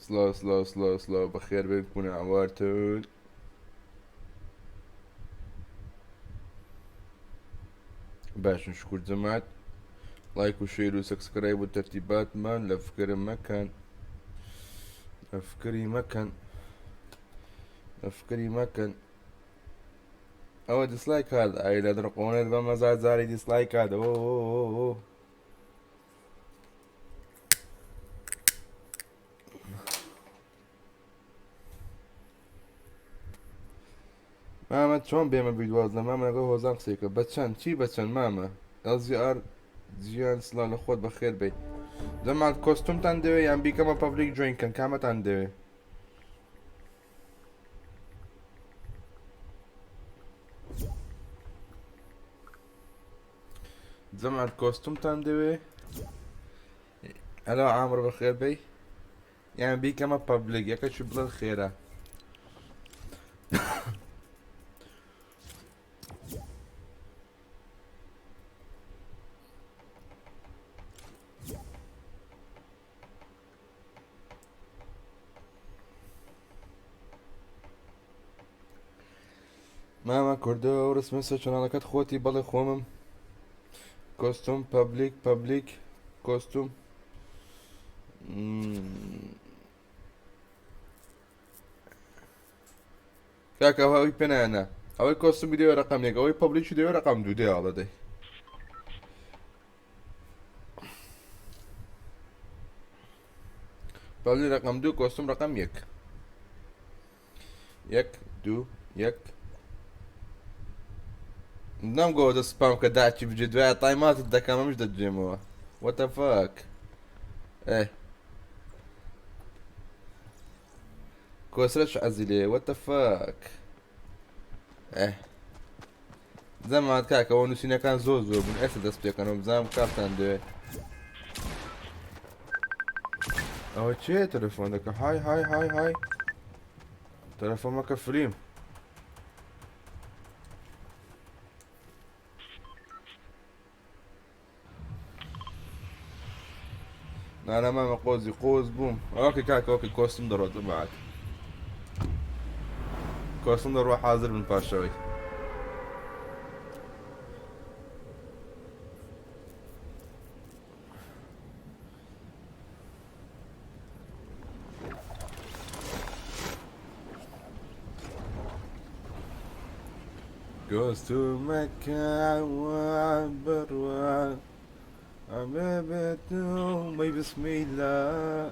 سلاو سلاو سلاو سلاو بەخێر بێن کونە ئاوارتن. باشن شکر جەماعەت ڵایک و share و subscribe و تەرتیباتمان لە فکر مەکەن لە فکری مەکەن لە فکری مەکەن ئەوە dislike هات ئای لە دڕقۆنێت بە مەزار جاری dislike هات ئۆ مامە چۆن بێمە بی 12 مامە لەگەڵ هۆزان قسەی کە بە چەند چی بە چەند مامە LZR جیان سڵاو لە خۆت بەخێر بێی جەماعەت custom تان دەوێ یان بیکەمە public join کەن کامەتان دەوێ جەماعەت custom تان دەوێ ئەلۆ عامر بەخێر بێی یان بیکەمە public یەکەکی بڵێن خێرا. مامە کوردە و ڕسمە سەر channel ەکەت خۆتی بەڵێ خۆمم custom public public custom کاکە ئەوەی پێنانە ئەوەی custom دەوێ ڕقم یەک ئەوەی public ی دەوێ ڕقم دوو دێ ئاڵە دەی public ڕقم دوو custom ڕقم یەک یەک دوو یەک نەمگەوە دە سپام کە داچی بجێ دوای تایماتت دەکەم ئەمش دەجێمەوە What the fuck ئێ کۆسرە چ عەزی لێ What the fuck ئێ زەمات کاکەەوە نووسینەکان زۆر زۆر بوون ئێستا دەست پێکەنەوە بزانم کاتان دەوێ ئەوە چێ تەلەفۆن دەکە های های های های تەلەفۆنەکە فریم نانا مامە قۆزی قۆز بووم okay کاکە okay custom دەڕۆت جەماعەت custom دەڕۆ حاضر بن پاشەوەی Goes to Mecca وعبر وعببت بسم الله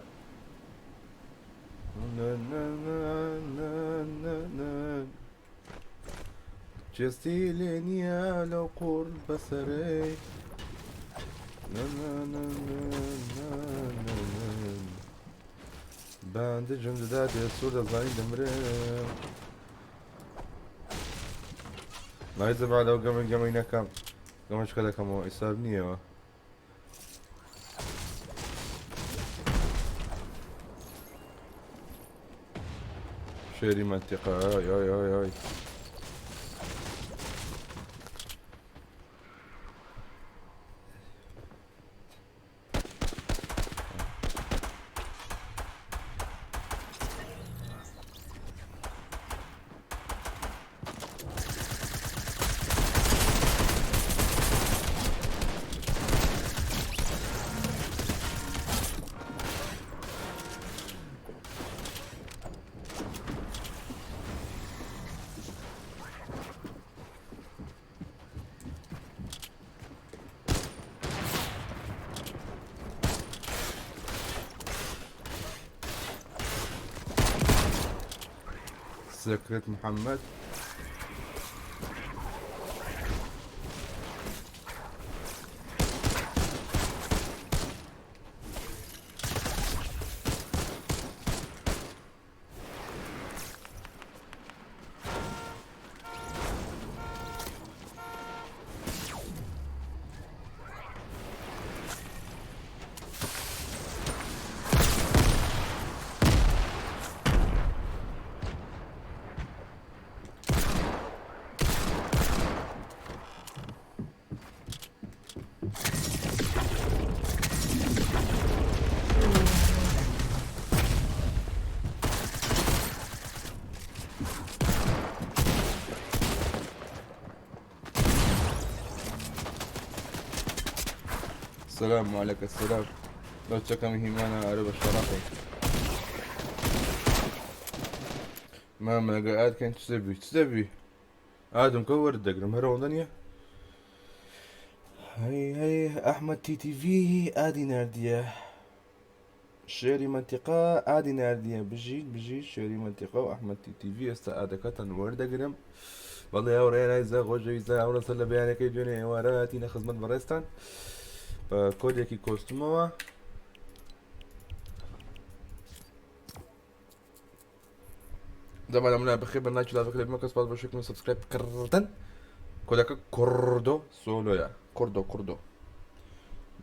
نا نا نا نا نا نا. جستی لێ نییە لەو قوڕ بەسەرەی باندجم دەداتێ سوور دەزانی دەمرم نایزە با لەو گەمە گەمەی نەکەم گەمەشکە دەکەمەوە ئیساب نییەوە شێری مەنتیقە ئای ئای ئای ئای سكرت محمد السلام وعليك السلام لو چەکەم هیمانە ئەرە بە شەڕەفم مامە ئەگەر ئاد کەین چ دەبی چ دەبی ئادم کە وەرد دەگرم هەر ئەوەندە نییە هەی هەی ئەحمەد تی تی ڤی ئادی ناردیە شێری مەنتیقە ئادی ناردیە بژیت بژیت شێری مەنتیقە و ئەحمەد تی تی ڤی ئێستا ئادەکەتان وەردەگرم بەڵێ هاوڕێیان ئازیزان خۆشەویستان ئەمڕۆ سەر لە بەیانەکەی دوێنێ ئێوارە هاتینە خزمەت بەڕێزتان بە کۆدێکی کۆستمەوە دەبا لە منە بخێ بە ناکی لاڤەکە لێ بمەکە سپاس بۆ شکل و subscribe کردن کۆدەکە کوردۆ سۆلۆیە کوردۆ کوردۆ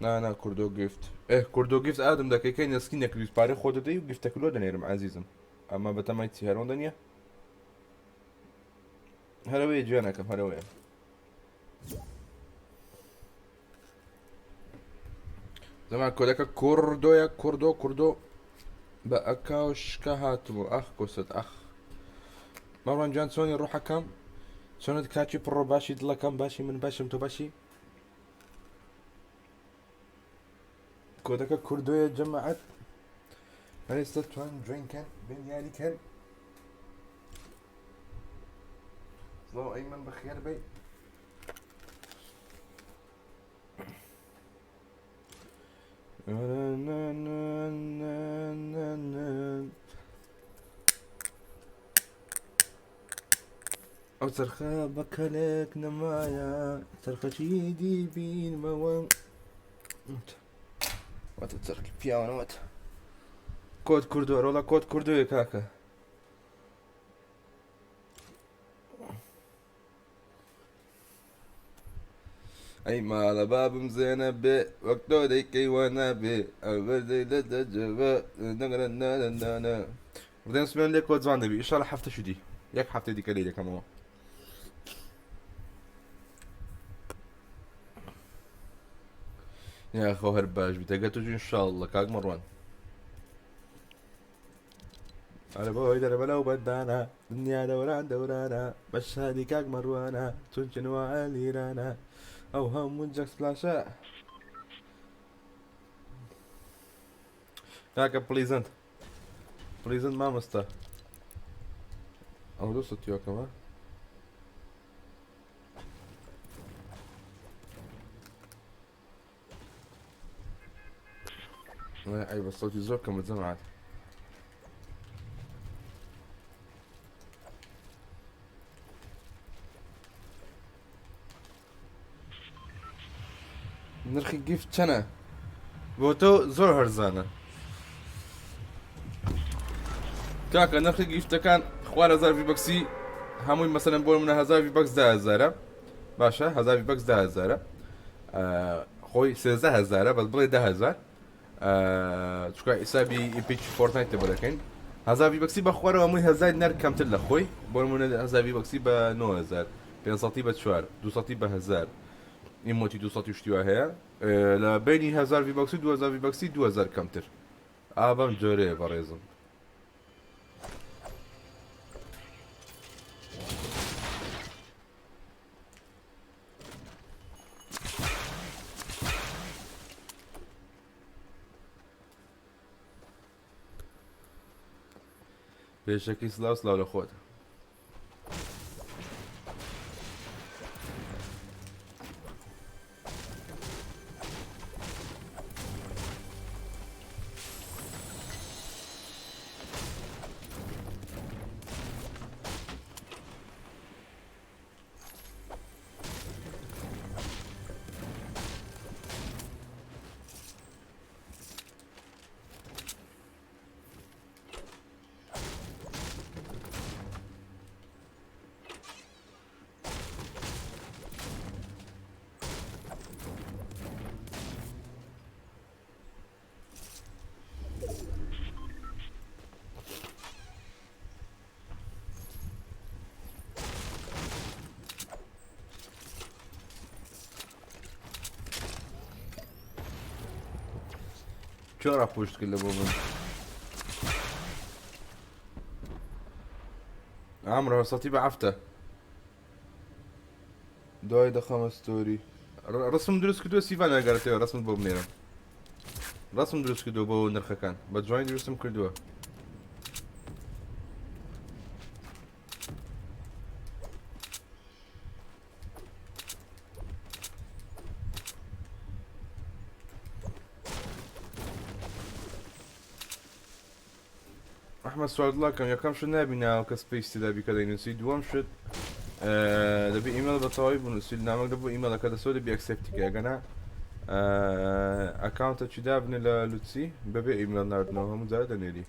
نا نا کوردۆ gift ئێ کوردۆ gift add م دەکەی کەی نەسکی نەکردیت پارەی خۆ دەدەی و gift ەکە لۆ دەنێرم عەزیزم ئەمە بەتەمای چی هەرەوەندە نییە هەرەوەیە جوێنەکەم هەرەوەیە زەمان کۆدەکە کوردۆیە کوردۆ کوردۆ بە ئەکا و شکا هاتبوو ئەخ کۆسەت ئەخ مەڕوان جان چۆنی ڕۆحەکەم چۆنت کاکی پڕۆ باشی دڵەکەم باشی من باشم تۆ باشی کۆدەکە کوردۆیە جەماعەت هەرێستا توان join کەن بێن یاری کەن سڵاو ئەیمەن بەخێر بێی ئەو چەرخە بە کەلێک نەمایە چەرخەکی دی بینمەوە واتە چەرخی پیاوانەوەت کۆت کوردۆ ڕۆڵە کۆت کوردۆیە کاکە ئەی ماڵە بابم زێنە بێ وەک تۆ دەیکەی وا نابێ ئەوەردەی لە دەجەوە نەگەرە ڕدێن سمێن لێ کۆ جوان دەبی ئیشاڵە هەفتە شدی یەک هەفتەی دیکە لێ دەکەمەوە یاخۆ هەر باش بیتەگە تۆ ئینشاءاللە کاک مەڕوان ئەرە بۆی دەرە لەو بەندانە دنیا دەوران دەورانە بە شادی کاک مەڕوانە چونچن لیرانە ئەو هەموو جەکسپلاشە کاکە پلیزنت پلیزنت مامۆستا ئەو دۆستە تیۆکەمە عیبە سەوتی زۆر کەمە جەماعەت نرخی gift چەنە بۆ تۆ زۆر هەرزانە کاکە نرخی gift ەکان خوار هزار V-Bucks ی هەمووی مەسەلەن بۆ منە هزار V-Bucks ده هزارە باشە هزار V-Bucks ده هزارە خۆی سێزدە هەزارە بەس بڵێ ده هەزار چکە حیسابی Epic Fortnite بۆ دەکەین هەزار V-Bucks ی بە خوارەوە هەمووی هەزار دینار کەمتر لە خۆی بۆ نمونە هەزار V-Bucks ی بە 9000 500 بە 4 200 بە 1000 emote ی 200 شتی وا هەیە لە بینی هەزار V-Bucks ی 2000 V-Bucks ی 2000 کەمتر ئا بەم جۆرەیە بەڕێزم. پێشەکی سلااو سلااو لە خۆت. کێ ڕاپۆشت کرد لە بۆ من ئامرە سەتی بە هەفتە دوای دەخەمە ستۆری. ڕسم دروست کردووە سیڤان ئەگەرتەوە ڕسم بۆ بنێرم ڕسم دروست کردووە بۆ نرخەکان بە جوانی دروستم کردووە. ئەحمەد سواردڵاکەم یەکەم شت نابی ناو کە space تێدا بی کە دەینووسی دووەم شت دەبی ئیمێڵ بە تەواوی بنووسی نامەک دەبوو ئیمێڵەکە دەسەوە دەبی accept ی کە ئەگەنا account ە چی دابنێ لە لوتسی بەبێ ئیمێڵ ناردنەوە هەموو جارە دەنێری.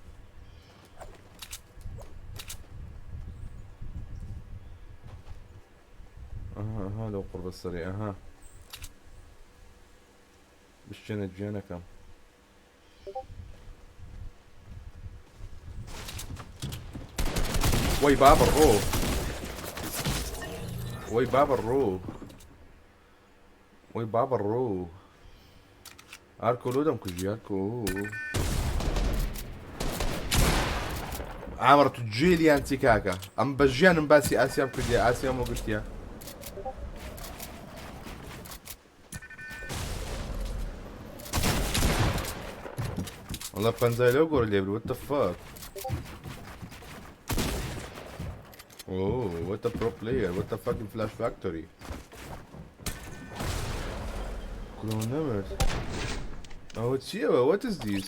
ئەها ئەها لەو قوڕ بەسەری ئەها بشکێنە گیانەکەم. وەی بابە ڕۆ وەی بابە ڕۆ وەی بابە ڕۆ ئارکۆ لۆ دەم کوژی ئارکۆ ئامڕ تو جێلیان چی کاکە ئەم بە ژیانم باسی ئاسیام کردیە ئاسیام وەگرتیە والله پەنجای لەو گۆڕ لێ what the fuck. Oh, what a pro player, what a fucking flash factory. کلۆ نەمرد. ئەوە چییەوە؟ What is this?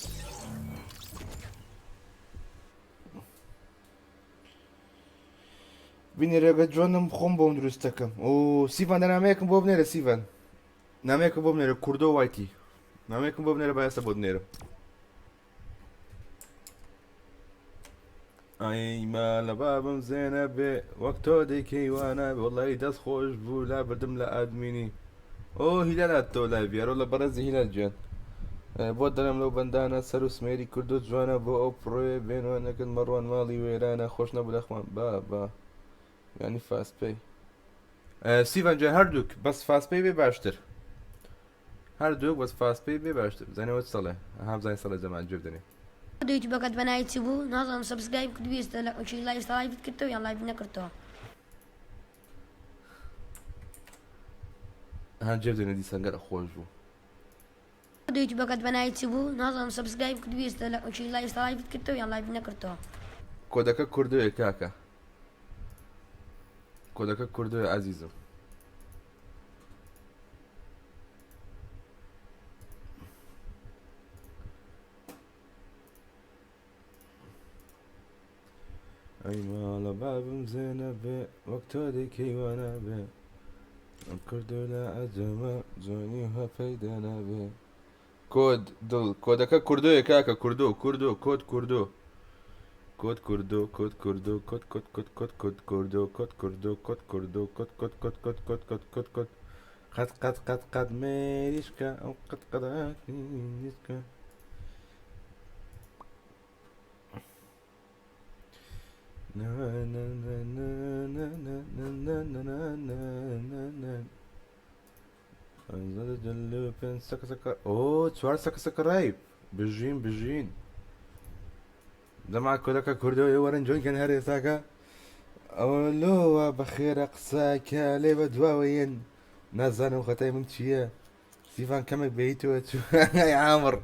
بینێرەگە جوانم خۆم بۆم دروست دەکەم ئۆ سیڤان دەنامەیەکم بۆ بنێرە سیڤان نامەیەکم بۆ بنێرە کوردۆ وایتی نامەیەکم بۆ بنێرە با ئێستا بۆ بنێرم ئای ما لە بابم زێنە بێ وەک تۆ دەیکەی وانە وەڵی دەست خۆش بوو لا بردم لە ئادمینی ئۆ هیلال هاتەوە لای بیارۆ لە بەڕێزی هیلال گیان بۆ دەڵێم لەو بەندانە سەر و سمێری کوردۆ جوانە بۆ ئەو پڕۆیە بێنوە نەکرد مەڕوان ماڵی وێرانە خۆش نەبوو لەخوان با با یعنی فاست پەی سیڤان جان هەردووک بەس فاست پەی بێ باشتر هەردووک بەس فاست پەی بێ باشتر بزانەوە چ دەڵێ ئەها بزانین سەڵێ جەماعەت گوێ بدەنێ. یوتیوبەکەت بەناوی چی بوو نازانم subscribe کردووی ئێستا لە ئۆکی live live ت کردەوە یان live نەکردەوە. ها جێ بدەنێ دیسان گەرە خۆش بوو. یوتیوبەکەت بەناوی چی بوو نازانم subscribe کردووی ئێستا لە ئۆکی live live ت کردەوە یان live نەکردەوە. کۆدەکە کوردۆیە کاکە کۆدەکە کوردۆیە ئازیزم. ئەی ماڵە بابم زێنە بێ وەک تۆ دەیکەی وا نابێ ئەم کردو لە عەجەمە جوانی ها پەیدا نابێ کۆد دڵ کۆدەکە کوردۆیە کاکە کوردۆ کوردۆ کۆد کوردۆ کۆد کوردۆ کۆد کوردۆ کۆد کۆد کۆد کۆد کۆد کوردۆ کۆد کوردۆ کۆد کوردۆ کۆد کۆد کۆد کۆد کۆد کۆد کۆد کۆد قەت قەت قەت قەت مێریشکە ئەو قەت قەت مێریشکە چوار سەکە سەکە بژین بژین دەما کۆدەکە کوردەوە وەرن جۆنکەن هەر ئێستاکە ئەوە لۆوە بەخێرە قسەکە لێ بە دواوەیەن نازانم خەتای من چییە سیڤان کەمێک بەیتەوە ئەی عامڕ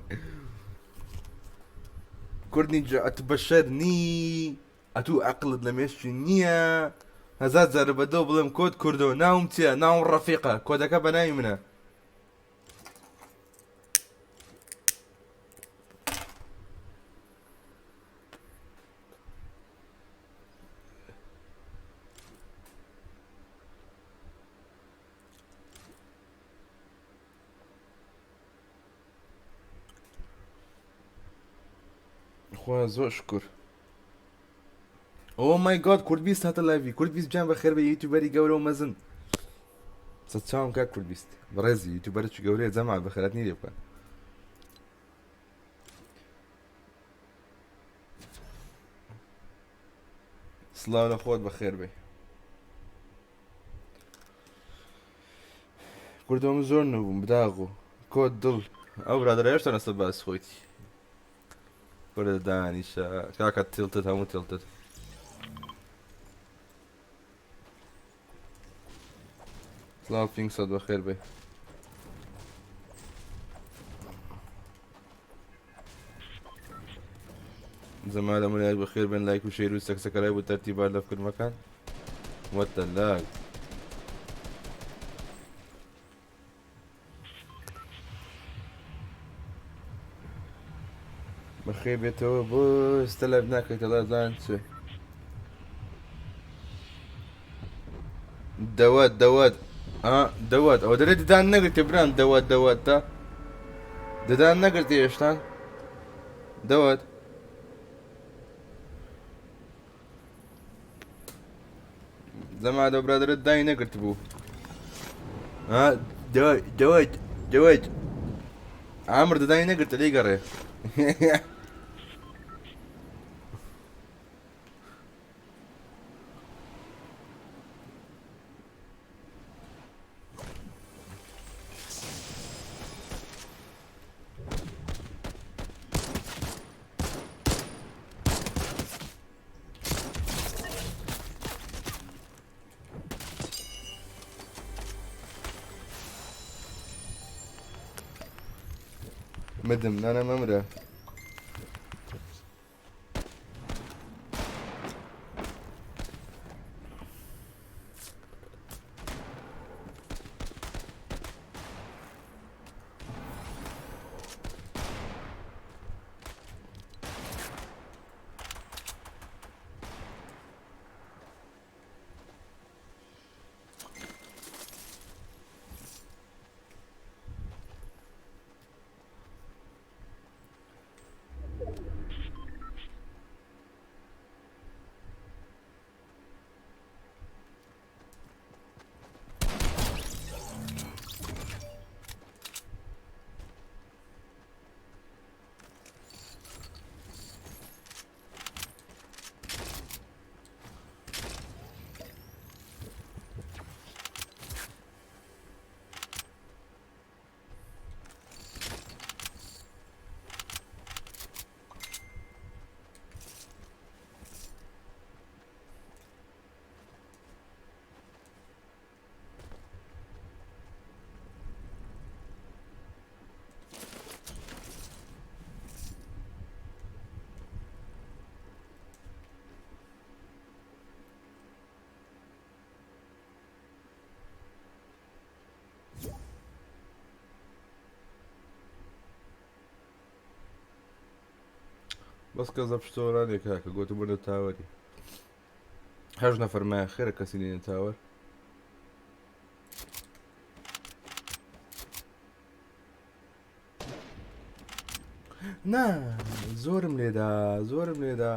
کوردنی ئەتو بەشەر نی ئەتو ئەقلت لە مێشکی نییە هەزار جارە بە دڵ بڵێم کۆد کوردۆ ناوم چییە ناوم ڕەفیقە کۆدەکە بە ناوی منە خوا زۆر شکر oh my god کورد بیست هاتە live ی کورد بیست گیان بەخێر بە یوتیوبەری گەورە و مەزن سە چاوم کا کورد بیست بەڕێزی یوتیوبەرێکی گەورەیە جەماعەت بەخێراتنی لێ بکەن سڵاو لە خۆت بەخێر بێ کوردۆ من زۆر نوبووم بداغو کۆت دڵ ئەو برادەرە هێشتا لەسەر باس خۆیتی کوردە دانیشە کاکە تیڵتت هەموو تیڵتت سڵاو پینگ سەد بەخێر بێ. زەمالە مولایەک بەخێر بن لایک و share و subscribe و تەرتیبات لە فکر مەکەن What the lag. بەخێر بێتەوە بۆ ئێستا live ناکەیتە زان چ دەوەت دەوەت ئا دەوەت ئەوە دەرێ ددان نەگرتێ برام دەوەت دەوەت تا ددان نەگرتێ هێشتان دەوەت زەما لەو برادەرە دای نەگرت بوو دەوەت دەوەت ئامر ددای نەگرتە لێی گەڕێ. مدم نانا مەمرە. بەس کەس لە پشتەوە نانێ کاکە گۆتم بۆ نەتاوەری هەشت نەفەر مایە خێرە کەسی نێنە تاوەر. نا زۆرم لێدا زۆرم لێدا.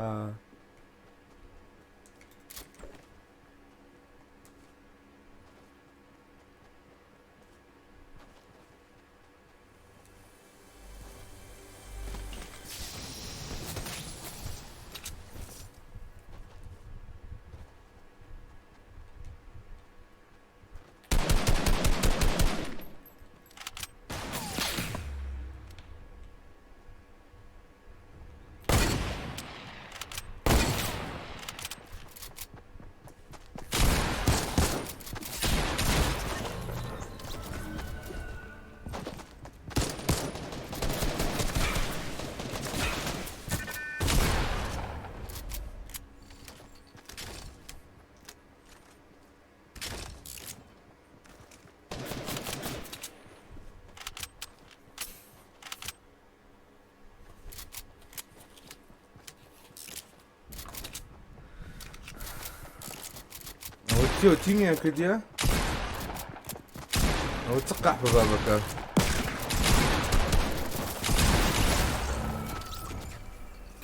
ئەوە چیە تیمیان کردیە ئەوە چ قەحپە بابەکە.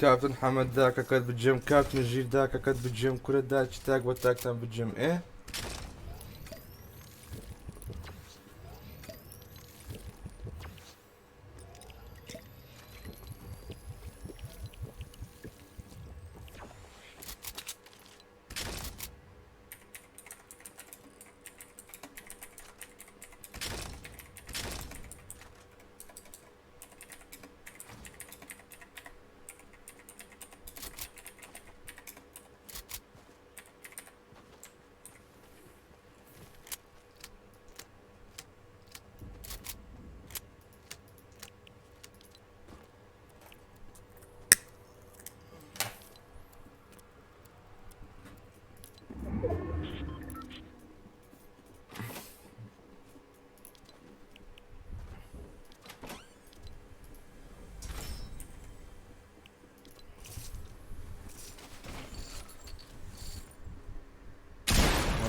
کاپتن حەمەد داکەکەت بجێم کاپتن ژیر داکەکەت بجێم کورە داکی تاک بە تاکتان بجێم ئێ.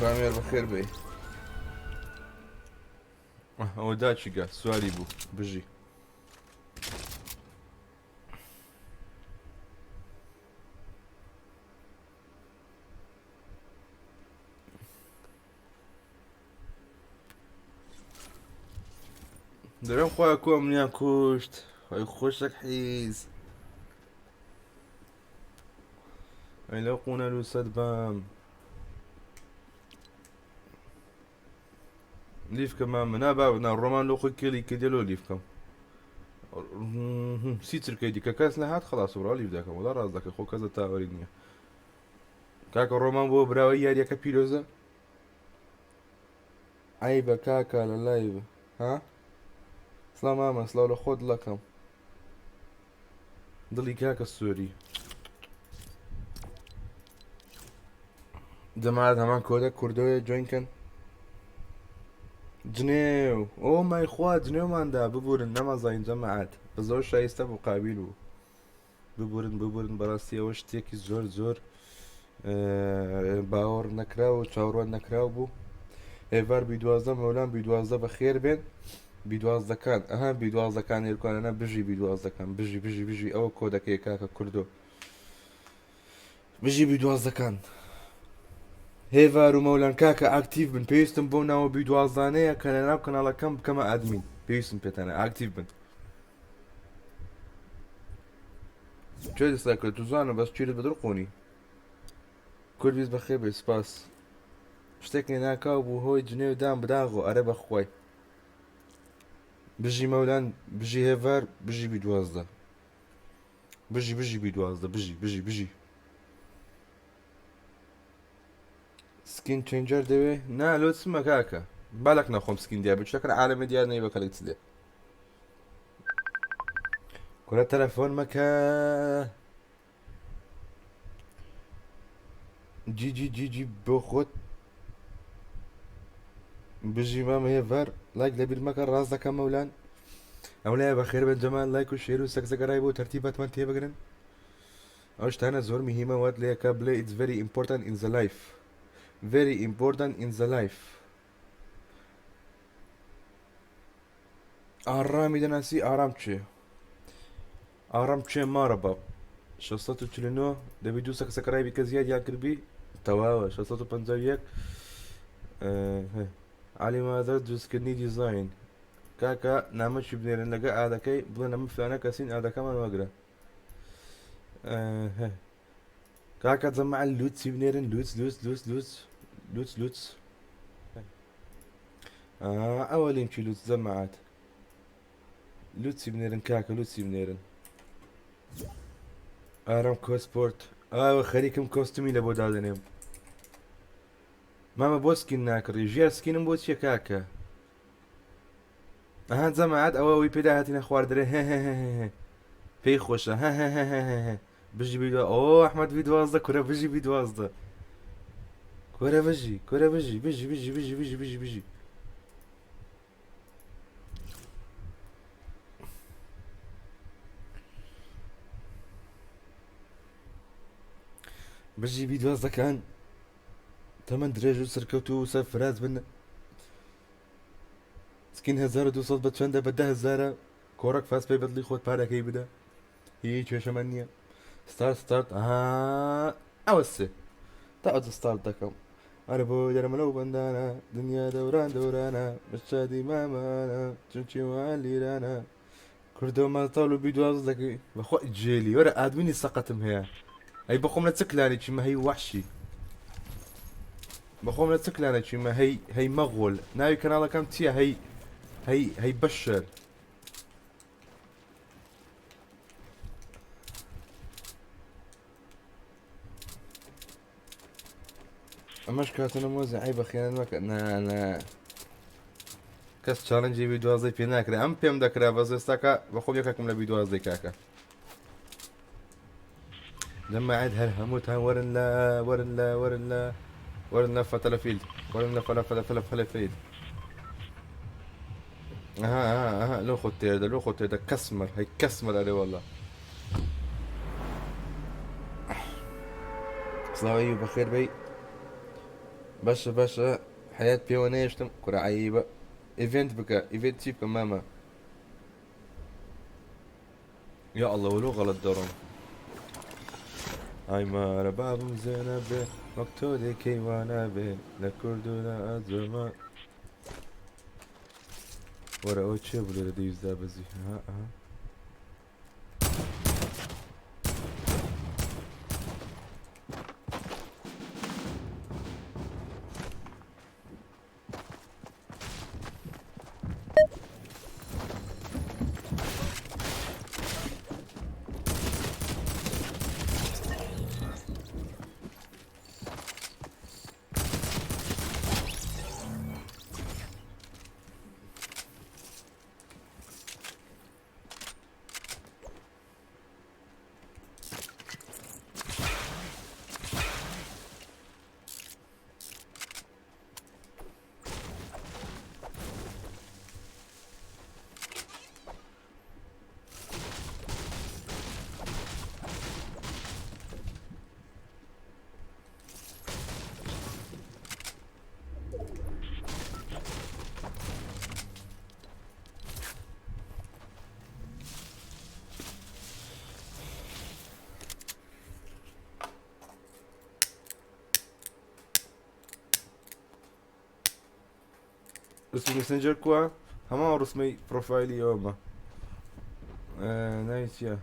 ڕامێر بەخێر بێی. ئەوە داچی گە سواری بوو بژی. دەرم خۆیان کۆ منیان کوشت خۆی خۆشک حیز ئەی لەو قونە لوسەت بام لیفکە مامە نا بابە نا ڕۆمان لۆ خۆی کێلی کردێ لۆ لیفکەم سی چرکەی دیکە کەس نەهات خلاص بڕا لیف دەکەم وەڵا ڕاست دەکەی خۆ کەس لە تاوەری نییە کاکە ڕۆمان بۆ براوەی یاریەکە پیرۆزە عیبە کاکە لە لایڤ ها سڵاو مامە سڵاو لە خۆت دڵەکەم دڵی کاکە سۆری جەماعەت هەمان کۆدە کوردۆیە جوین کەن جنێو ئۆ مای خوا جنێوماندا ببورن نەمازین جەماعەت بە زۆر شایستە بوو قابیل بوو ببورن ببورن بەڕاستی ئەوە شتێکی زۆر زۆر باوەڕ نەکراو و چاوەڕوان نەکراو بوو ئێڤار بی دوازدە مەولان بی دوازدە بەخێر بێن بی دوازدەکان ئەها بی دوازدەکان هێرکوانەنا بژی بی دوازدەکان بژی بژی بژی ئەوە کۆدەکەی کاکە کوردۆ بژی بی دوازدەکان هێڤار و مەولان کاکە active بن پێویستم بۆ ناوە بی دوازدانەیە کە لە ناو کەناڵەکەم بکەمە admin پێویستم پێتانە active بن کێ dislike کرد توزانە بەس چیرت بەدڵ قۆنی کورد بیست بەخێر بێ سپاس شتێک ناکاو بوو هۆی جنێو دام بداغۆ ئەرە بەخوای بژی مەولان بژی هێڤار بژی بی دوازدە بژی بژی بی دوازدە بژی بژی بژی skin changer دەوێ نا لۆ چمە کاکە بالک نەخۆم skin دیار بچەکە عالەمە دیار نەی بەکەلک چ دێ کورە تەلەفۆن مەکە جی جی جی جی بۆ خۆت بژی مامە هێڤار لایک لەبیر مەکە ڕاست دەکەم مەولان ئەولایە بەخێر بن جەمال لایک و share و سەکزەگەرای بۆ تەرتیباتمان تێبگرن ئەو شتانە زۆر مهمە وات لەکە بلێ it's very important in the life very important in the life ئارامی دەناسی ئارام کێ ئارام کێ مارە باب 649 دەبی دوو سەکسەکەرای بیکە زیادیان کردبی تەواوە 651 علی مادەر دروستکردنی دیزاین کاکە نامەکی بنێرن لەگە ئادەکەی بڵێن ئەمە فلانە کەسین ئادەکەمان وەگرە کاکە جەماعە لوتسی بنێرن لوتس لوتس لوتس لوتس لوتس لوتس ئەوە لینکی لوتس جەماعەت لوتسی بنێرن کاکە لوتسی بنێرن ئارام کۆسپۆرت ئاوە خەریکم costume ی لە بۆ دادەنێم مامە بۆ skin ناکڕی ژیار skin م بۆ چییە کاکە ئەها جەماعەت ئەوە ئەوی پێدا هاتینە خوار دەرێ هه هه هه هه پێی خۆشە هه هه هه هه هه بژی بی ئۆ ئەحمەد بی دوازدە کورە بژی بی دوازدە کورە بژی کورە بژی بژی بژی بژی بژی بژی بژی بژی بی دوازدەکان تەمەن درێژ و سەرکەوتوو و سەرفراز بن skin 1200 بە چەندە بە دە هەزارە کۆڕەک فاس پێی بەدڵی خۆت پارەکەی بدە هیچ کێشەمان نییە start start ئەوە سێ تا ئەوجە start دەکەم ئەرە بۆ دەرمە لەو بەندانە دنیا دەوران دەورانە بەشادی مامانە چونکی وان لیرانە کوردۆ ماتاڵ و بیدواز دەکەی بەخوا جێلی وەرە ئادمینی سەقەتم هەیە ئەی بەخۆم لە چ کلانێکی مە هەی وەحشی بەخۆم لە چ کلانێکی مە هەی هەی مەغۆل ناوی کەناڵەکەم چییە هەی هەی هەی بەشەر ئەمەش کاتەنە مۆزی عیبە خیانەت مەکە نا نا کەس challenge ی بی دوازدەی پێ ناکرێ ئەم پێم دەکرا بەس ئێستاکە بەخۆم یەکێکم لە بی دوازدەی کاکە جەماعەت هەر هەمووتان وەرن لە وەرن لە وەرن لە وەرن لە فەتەلە فیل وەرن لە فەلە فەلە فەلە فەلە فیل ئەها ئەها ئەها لۆ خۆت تێردە لۆ خۆت تێردە کەسمەر هەی کەسمەر ئەرێ واللە سڵاوی بەخێر بی. باشە باشە حەیات پێوە نەیەشتم کورە عەیبە event بکە event چی بکەم مامە یا اللە وەلۆ غەڵەت دەڕۆم ئای مارە بابم زێنە بێ وەک تۆ دەکەی وانە بێ لە کورد و لە ئەجەمە وەرە ئەوە چێ بوو لێرە دەویستدا بەزی ها ها ڕسمی مێسنجەر کووە هەمان ڕسمەی پرۆفایلی ئەومە ناوی چییە؟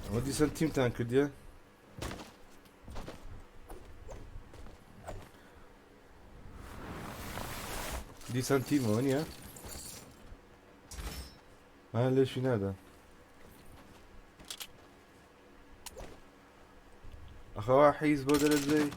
ئەوە دیسان تیمتان کردیە دیسان تیمەوە نییە ها لێشی نادا ئەخەوا حیز بۆ دەرەجەی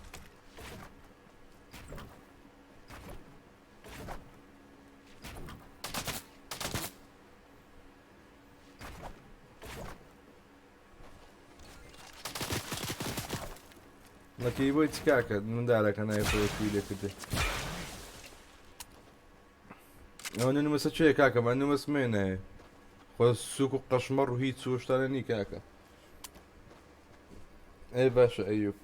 لەکەی بۆی چ کاکە مندارەکە ناوی خۆی توی لێکردێ ئەوە نمەسە چێ کاکە بە نمەس مێنێ خۆ سوک و قەشمەڕ و هیچ شتانە نی کاکە ئەی باشە ئەیوب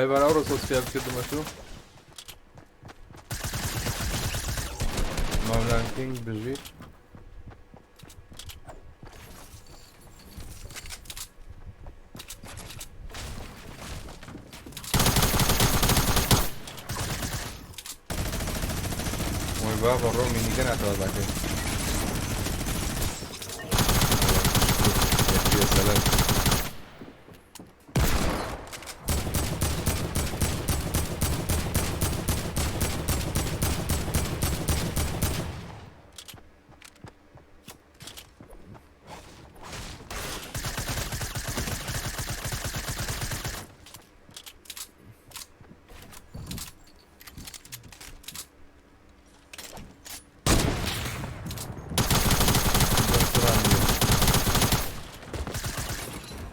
هەی بەرا ئەوڕۆ سەبسکرایب کردمە تو ماولان کینگ بژیت وای بابا ڕۆ مینیگە ناتەوە باکەی سەلام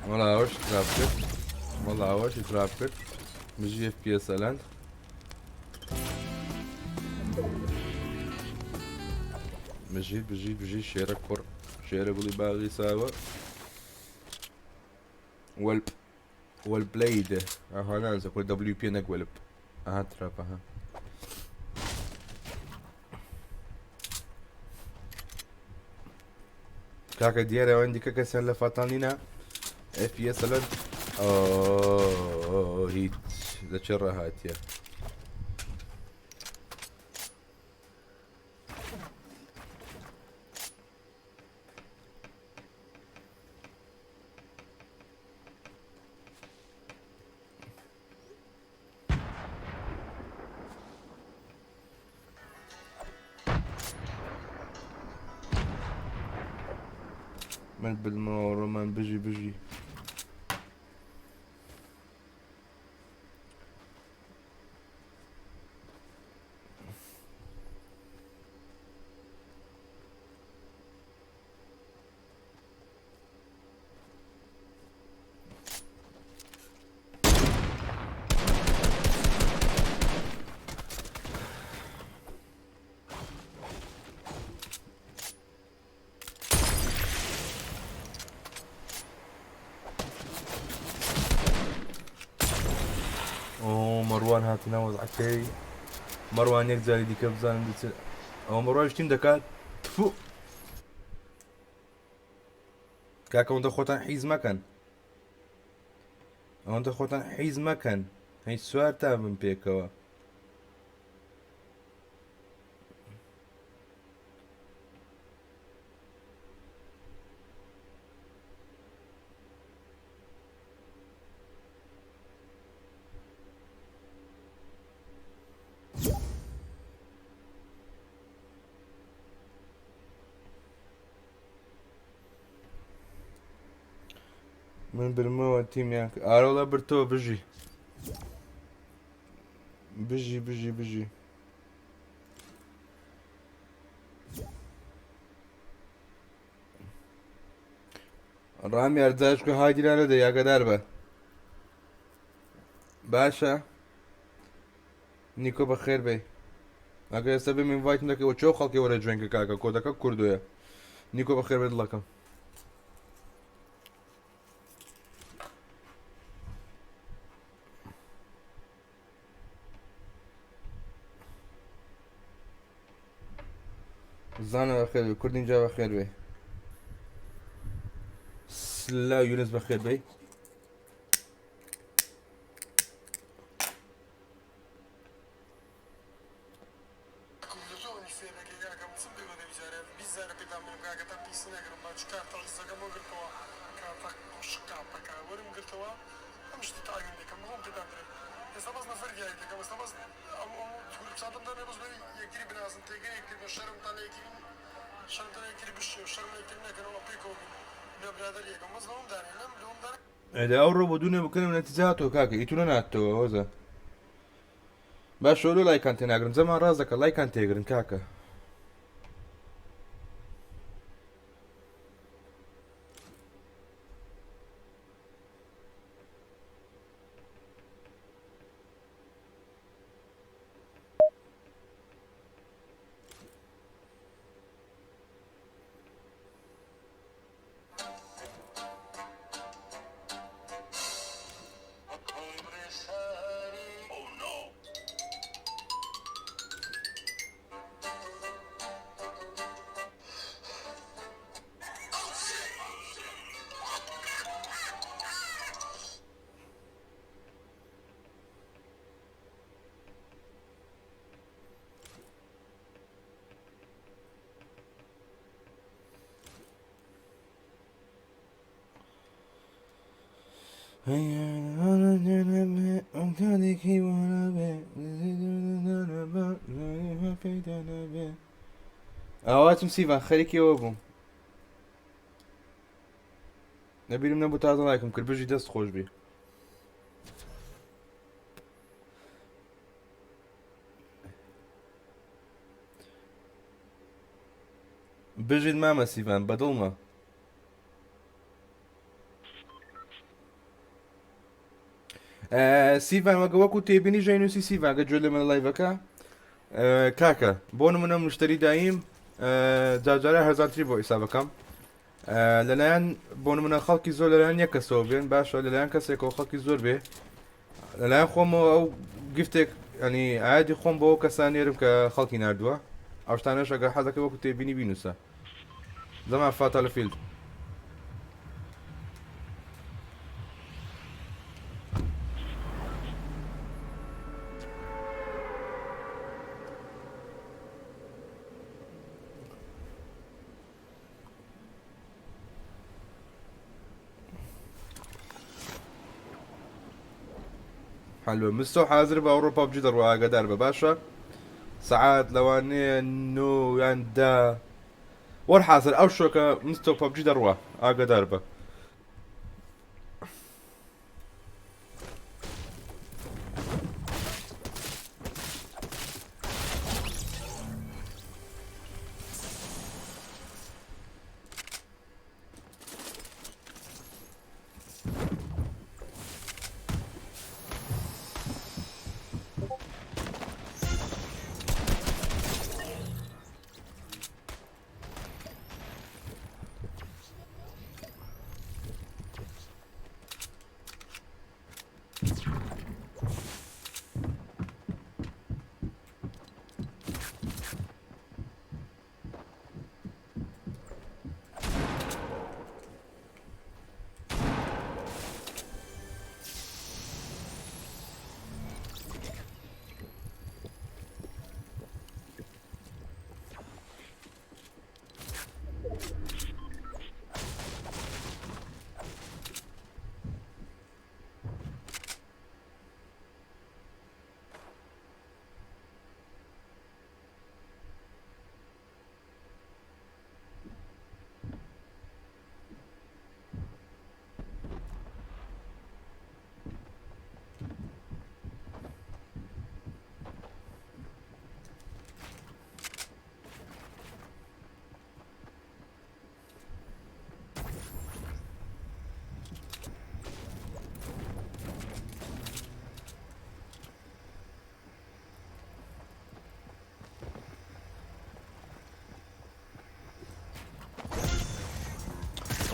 وەڵا ئەوەش خراپ کرد وەڵا ئەوەش خراپ کرد بژی FPS ئەلان بژیت بژیت بژی شێرە کوڕ شێرە گوڵی باغی ساوە وەلپ وەلبلەید ئەها نانسە کورە WP نەک وەلپ ئەها تراپ ئەها کاکە دیارە ئەوەن دیکە کەسیان لە فاتانینە FPS لە ئۆ هیچ لە چێ ڕاهاتیە. من بالمرة بجي بجي. ئۆ مەڕوان هاتە ناو وەزعەکەی مەڕوان یەک جاری دیکە بزانم دەچێت ئەوە مەڕوانش تیم دەکات تفو کاکە ئەوەندە خۆتان حیز مەکەن ئەوەندە خۆتان حیز مەکەن هەی سوار تا بم پێکەوە. من برمەوە تیمیان ئارۆڵە برتەوە بژی بژی بژی بژی. ڕامیار جاشکە هایدیرا نەدە یاگەدار بە باشە نیکۆ بەخێر بێی ئەگەر ئێستا بێم invite م دەکەی وە چۆ خەڵکی وەرە join کە کاکە کۆدەکە کوردۆیە نیکۆ بەخێر بێ دڵەکەم. زانە بەخێر بێ کوردین جا بەخێر بێ سلاو یونس بەخێر بێ. ئەدە ئەوڕۆ بۆ دوونێ بکەنم نەتیجە هاتەوە کاکە ئیتو نەناتەوە هۆزە باشە لۆ لایکان تێناگرن زەمان ڕاست دەکە لایکان تێگرن کاکە. ئاواتم سیڤان خەریکی ئەوە بووم نەبیرم نەبوو تازە لایکم کرد بژی دەست خۆش بی. بژیت مامە سیڤان بەدڵمە. سیڤان وەگە وەکو تێبینی ژای نووسی سیڤان گە گوێ لە من live ەکە کاکە بۆ نمونە مشتری دایم جاجارە هەزانتری بۆ حیسابەکەم لەلایەن بۆ نمونە خەڵکی زۆر لەلایەن یەک کەسەوە بێن باشە لەلایەن کەسێکەوە خەڵکی زۆر بێ لەلایەن خۆمەوە ئەو gift ێک ینی ئایدی خۆم بۆ کەسان نێرم کە خەڵکی نردووە ئەو شتانەش ئەگەر حەزەکە وەکو تێبینی بینوسە زەمان فاتە لە فیلد. حلوە مستۆ حازر بە ئەوڕۆ PUBG دەڕوا ئاگادار بە باشە سەعات لەوانەیە نۆ یان دە وەرحاصل ئەو شۆکە مستۆ PUBG دەڕوا ئاگادار بە.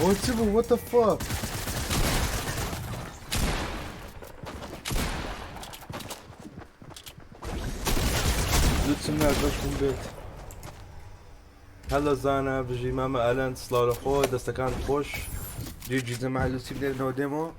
ئەوە چ بوو what the fuck لوتم نارد بەشکم بێت هەلە زانا بژی مامە ئەلەند سڵاو لە خۆ دەستەکان خۆش جیجی جەماع لوسی بدێنەوە دێمەوە.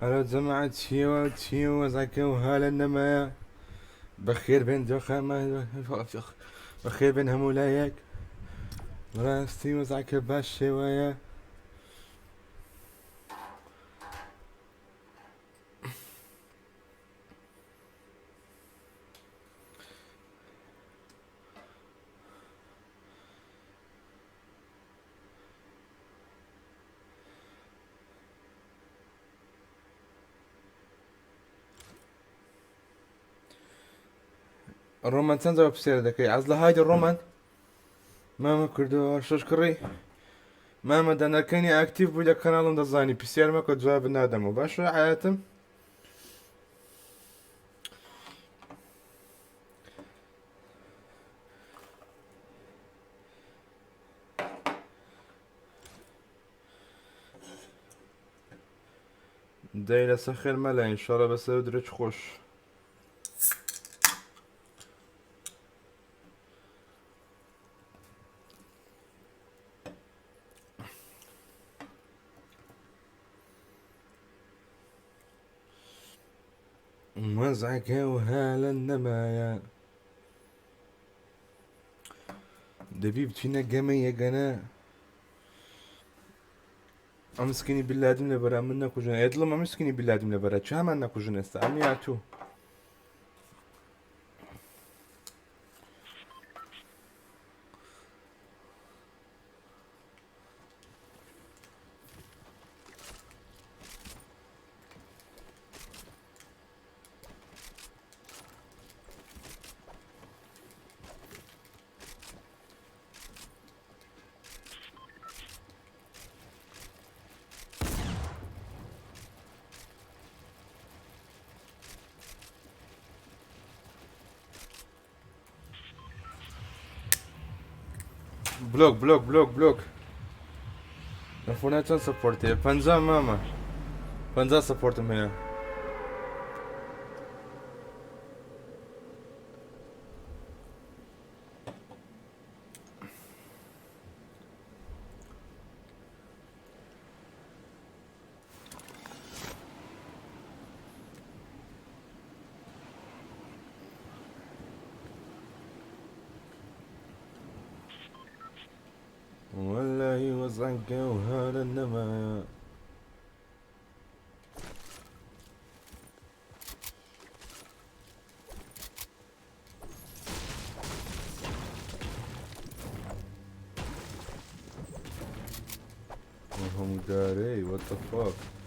ئەرە جەماعەت چیەوە چیە وەزعەکە و هالە نەمایە؟ بەخێر بێن دۆخەمە، بەخێر بێن هەموو لایەک. بەڕاستی وەزعەکە باش شێوەیە. ڕۆمان چەند جواب پرسیارە دەکەی ئەز لە هایدی ڕۆمان مامە کردەوە شەش کڕی مامە دەنەکەنی ئاکتیڤ بووی لە کەناڵم دەزانی پرسیار مەکە جواب نادەمەوە باشە عایەتم دەی لەسەر خێر مەلا ئینشاڵا بەسەر درێج خۆش. وەزعەکە وها لە نەمایە دەبی بچینە گەمە یەگەنە ئەم سکینی بلادم لەبەرە من نەکوژن ئێ دڵم ئەم سکینی بلادم لەبەرە چامان نەکوژن ئێستا ئەم یا تو بلۆک بلۆک بلۆک بلۆک لە فۆنا چەند سەپۆرت هەیە پەنجا مامە پەنجا سەپۆرتم هەیە والله وزعك وهذا النما وهم داري what the fuck.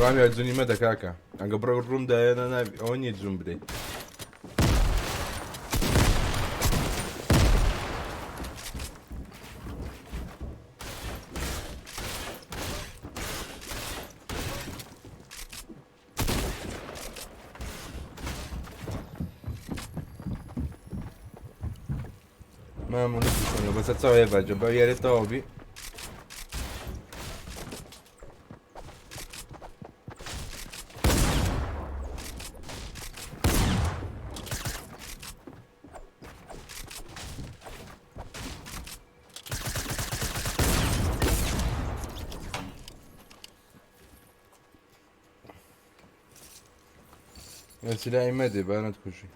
ڕامیار جونی مەدە کاکە ئەگە بڕۆ ڕووم دایە نابی ئەوە نییە جون بدەیت. مامۆ نەکوشتنەوە بەسەر چاو هێڤا جە بە یاری تەواو بی. سلاحی مەدێ با نەتکوژی.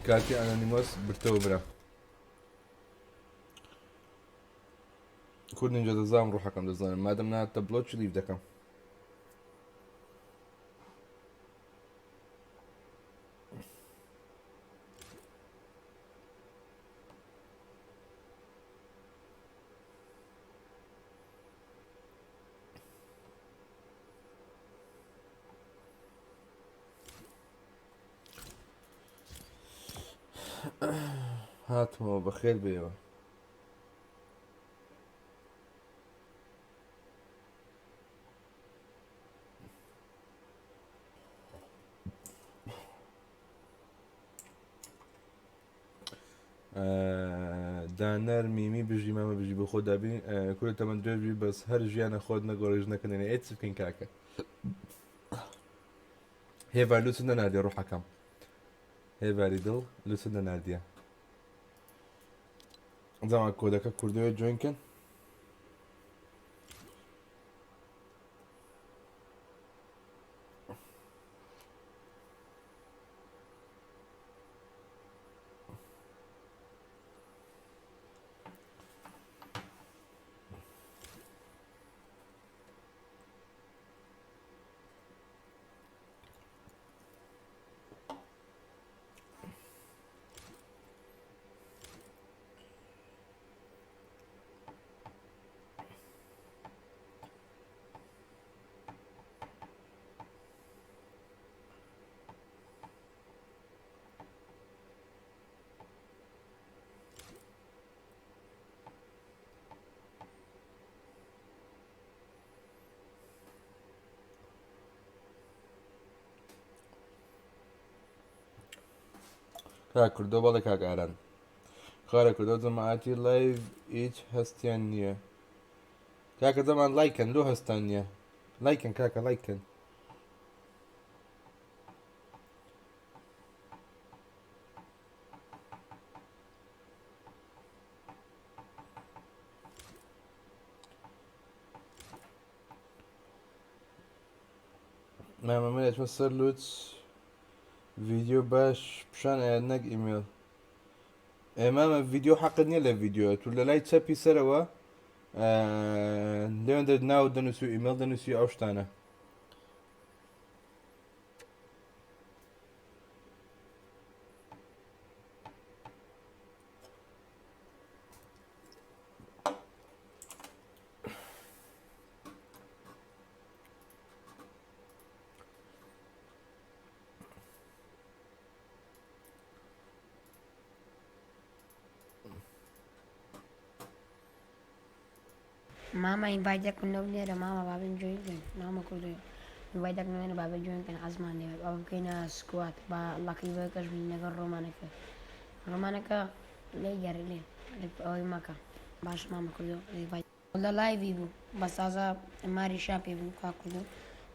کارتی ئەنۆنیمۆس برتەوە برا. کورد نینجا دەزانم ڕوحەکەم دەزانم مادەم ناتە بلۆکی لیڤ دەکەم. هاتمەوە بەخێر بێەوە. دانەر میمی بژی مامە بژی بۆ خۆ دابین کورە تەمەن درێژ بی بەس هەر ژیانە خۆت نەگۆڕی ژنەکە نێنێ ئێ چ بکەین کاکە هێڤا لوچت نەناردیە ڕوحەکەم هێڤاری دڵ لوچت نەناردیە جەما کۆدەکە کوردەوە جوین کەن. کاک کوردۆ بەڵێ کاک ئاران خارە کوردۆ جەماعەتی live هیچ هەستیان نییە کاکە زەمان لایکەن لۆ هەستان نییە لایکەن کاکە لایکەن مامە من ئەچمە سەر لوت ڤیدیۆ باش پیشان ئەیات نەک ئیمێڵ ئێ مامە ڤیدیۆ حەقت نییە لە ڤیدیۆ تو لە لای چەپی سەرەوە لێوان دەر ناو دەنووسی و ئیمێڵ دەنووسی ئەو شتانە. مامە invite دەکەن لەو لێرە مامە بابن join کەن مامە کوردۆ invite دەکەن لێرە بابە join کەن عەزمان لێ با بکەینە squad با ڵەکی بەکەش بین لەگەڵ ڕۆمانەکە ڕۆمانەکە لێ گەڕێ لێ ئەوەی مەکە باش مامە کوردۆ invite لە live ی بوو بەس تازە ماری شا پێ بوو کاک کوردۆ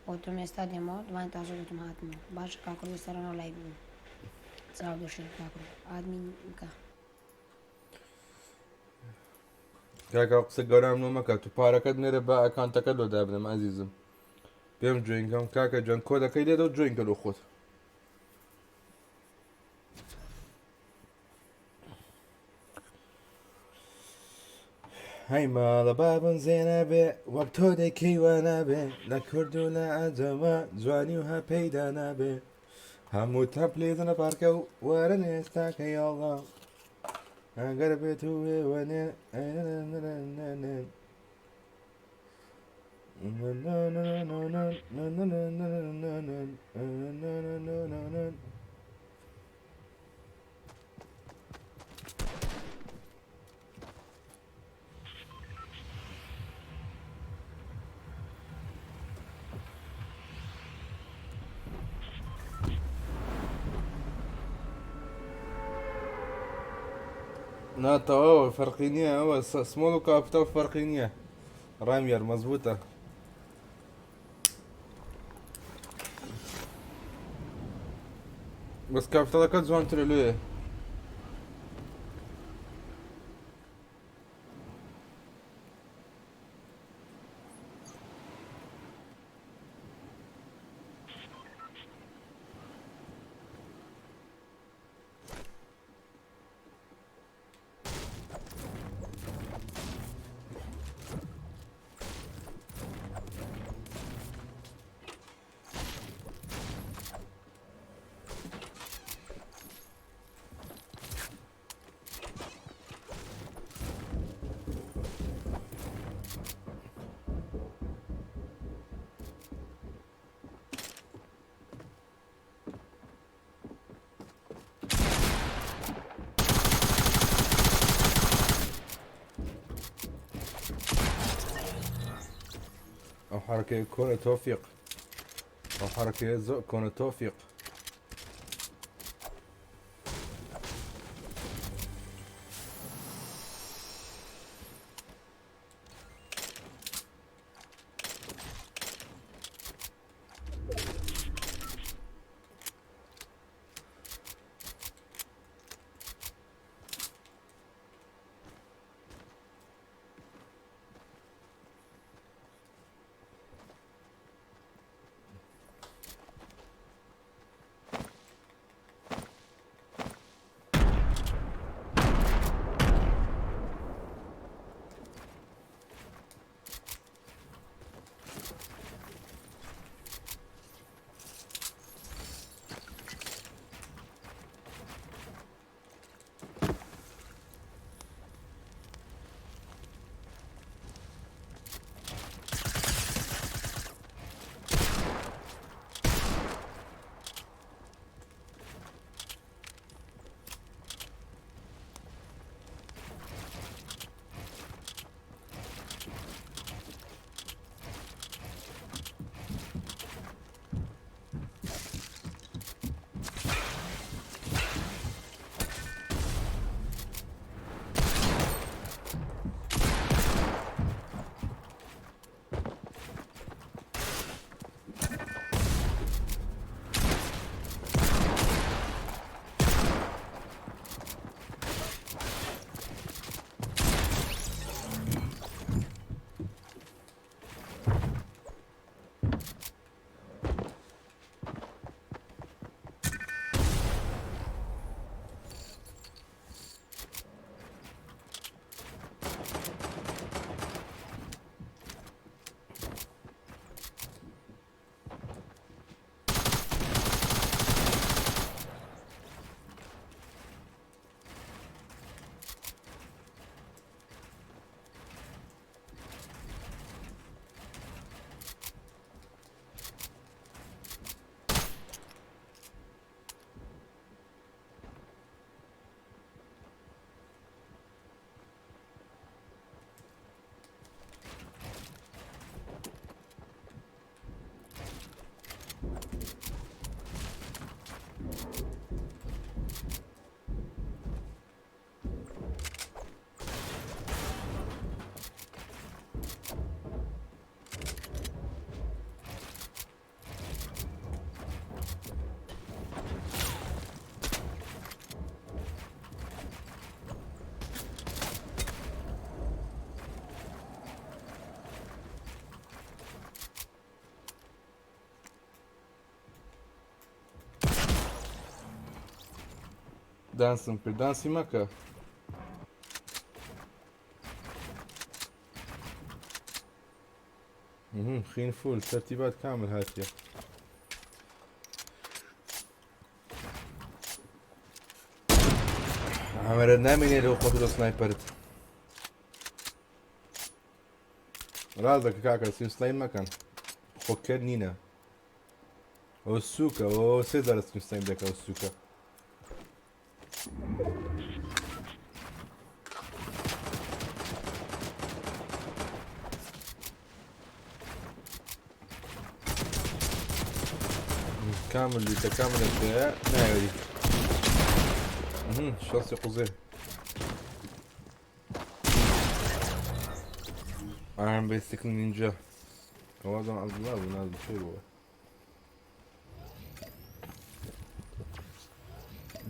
وتم ئێستا دێمەوە دوای تازە گوتم هاتمەوە باشە کاک کوردۆ سەرەنەوە live ی بوو چاو دۆشێ کاک کوردۆ admin بکە. کاکە قسە گەورام لۆ مەکە تو پارەکەت نێرە با ئەکانتەکەت لۆ دابنێم ئازیزم پێم join کەم کاکە جوان کۆدەکەی لێدە و join کە لۆ خۆت. هەی ماڵە بابم زێنە بێ وەک تۆ دەکەی وا نابێ لە کورد و لە عەجەمە جوانی و ها پەیدا نابێ هەموو تەپ لێدنە پارکە و وەرن ئێستاکە یاڵا ئەگەر بێت و وێوەنێ نا تەواوە فەرقی نییە ئەوە small و capital فەرقی نییە ڕامیار مەزبوتە. بەس capital ەکە جوانترە لێ. ئەو حرکەیە کۆنە تۆفیق ئەو حرکەیە زۆر کۆنە تۆفیق. دانسم کرد دانسی مەکە. خین فول ترتیبات کامل هاتیە. ئەمەرە نامێنێ لەو خۆت لە سنایپەرت ڕازەکە کاکە سیم سنایم مەکەن خۆکەر نینە ئەو سووکە ئەو سێ جارە سیم سنایم دەکە ئەو سووکە كامل لتكامل الاشياء ناوي شخصي قزي I'm basically ninja. ئەوازم عەبدوڵا بوو نازم چێ بووە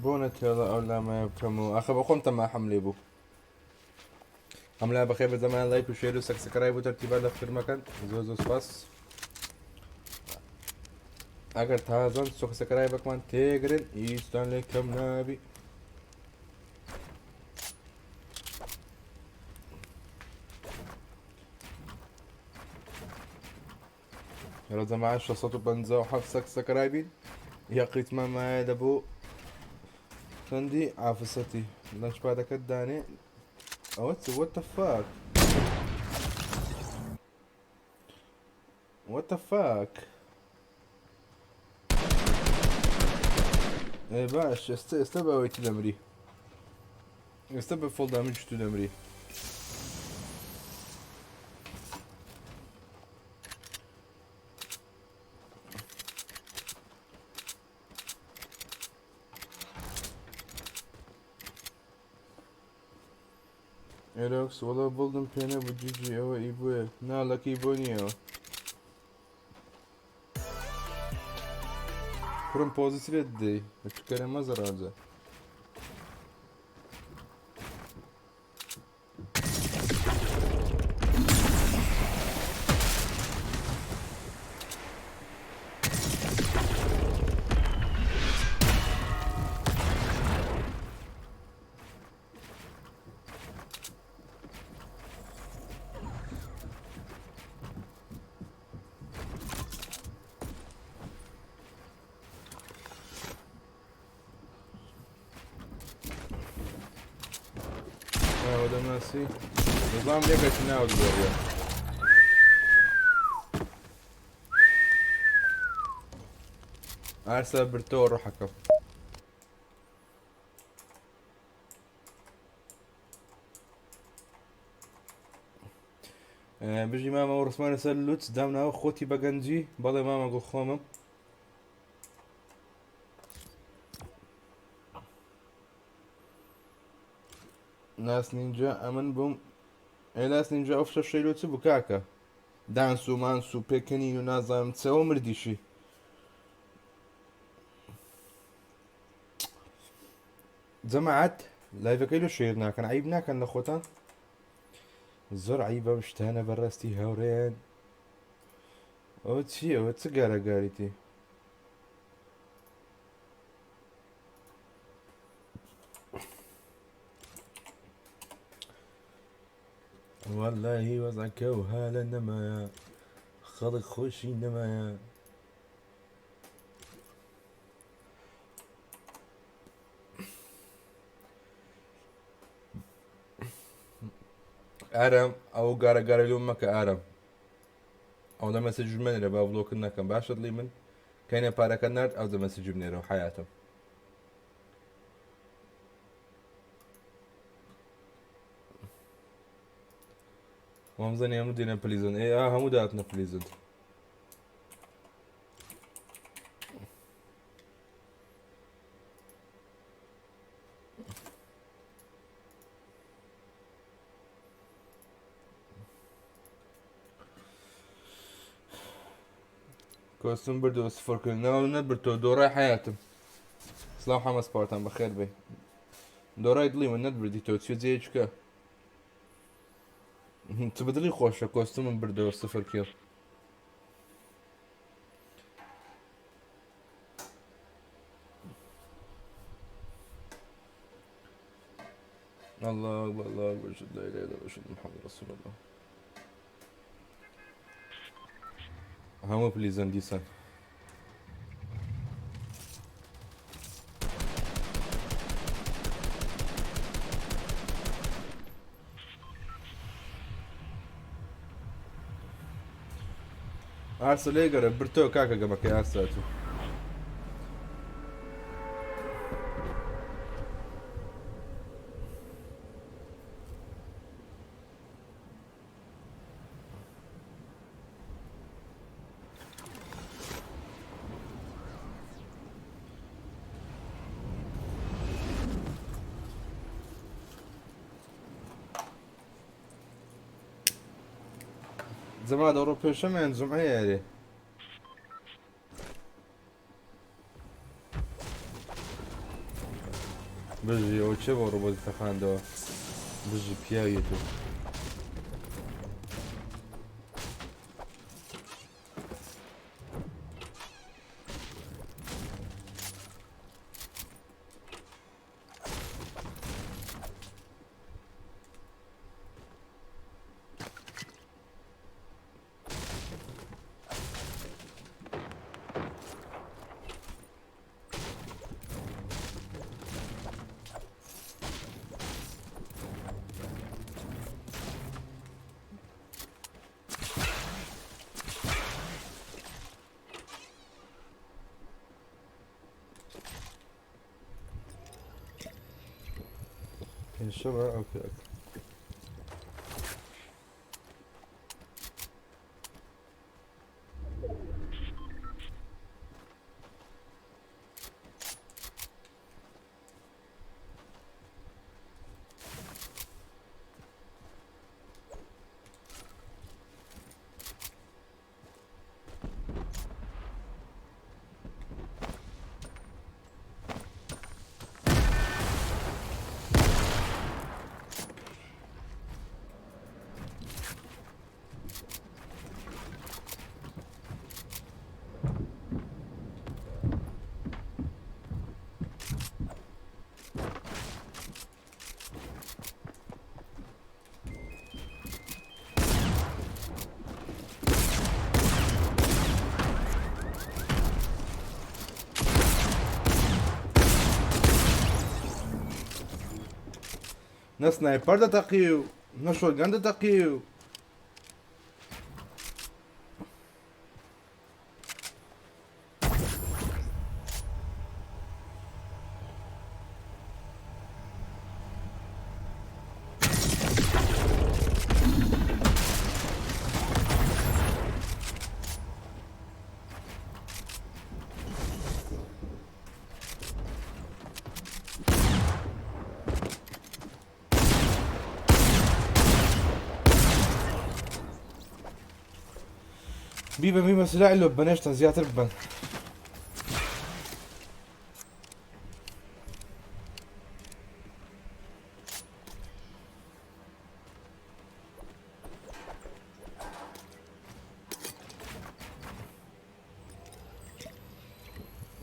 بۆ نەتێڵە ئەو لامایە بکەم و ئاخە بە خۆم تەماحم لێ بوو ئەم لا بەخێر بە زەمان لایک و شێر و سەکسکرای بۆ تەرتیبات لە فیلمەکەن زۆر زۆر سپاس ئەگەر تازەن سۆکسەکرای بەکمان تێگرن هیچتان لێ کەم نابی يلا جماعة 657 سكسكرايبين یەقیتمان مایە لە بۆ چەندی ئافسەتی لەنچ پادەکەت دانێ ئەوە چ what the fuck what the fuck ئێ باش ئێستا ئێستا بەوەی تو دەمری ئێستا بە فۆڵ دامیج تو دەمری ئێرۆکس وەڵا بڵدم پێ نەبوو جیجی ئەوە ئی بۆیە نا لەکی بۆ نییەوە کوڕم پۆزی لێت دەی بچکەرە مەزە ڕازە ناوە دەمناسی دەزانم لێکەچی ناوت گۆڕیە ئارسا برتەوە ڕۆحەکەم بژی مامە و ڕسمانە سەر لوت دامناوە خۆتی بە گەنجی بەڵێ مامە گوڵ خۆمم ناس نینجا ئەمن بووم ئێ ناس نینجا ئەو فشەفشەی لۆ چ بوو کاکە دانس و مانس و پێکەنین و نازانم چەوە مردیشی جەماعەت لایڤەکەی لۆ شێر ناکەن عیب ناکەن لە خۆتان زۆر عیبە ئەم شتانە بەڕاستی هاوڕێیان ئەوە چییە ئەوە چ گارەگاریتی واللهی وەزعەکە و هالە نەمایە خەڵک خۆشی نەمایە ئارام ئەو گارە گارە لۆم مەکە ئارام ئەوەندە مەسج مەنێرە با بلۆکت نەکەم باشە دڵی من کەینە پارەکە نارد ئەوجە مەسج بنێرەوە حیاتم وامزانی هەموو دێنە پلیزن ئێ ئا هەموو داتنە پلیزن کۆستم بردەوە سفر کرد ناو نەبرتەوە دۆڕای حیاتم سلااو حەمە سپارتان بەخێر بێ دۆڕای دڵی من نەتبردی تۆ چێ جێچکە چ بەدڵی خۆشە کۆستمم بردەوە سفر کرد الله أكبر، الله أكبر، أشهد لا إله إلا الله، أشهد أن محمد رسول الله. هەموو پلیزن دیسان. ئارسە لێگەرە برتۆ کاکە گەمەکەی ئارسە تو. زەما دەڕۆ پێشەمەیان جمعەیە یارێ. بژی ئەو چێ بۆ ڕۆبۆتی تەقاندەوە بژی پیاویە تۆ. پێنجشەمە ئۆکەی ئۆکەی. نە سنایپەر دەتەقی و نە شۆتگەن دەتەقی و بیبە بیبە سلاحی لۆ بەنێشتە زیاتر ببەن.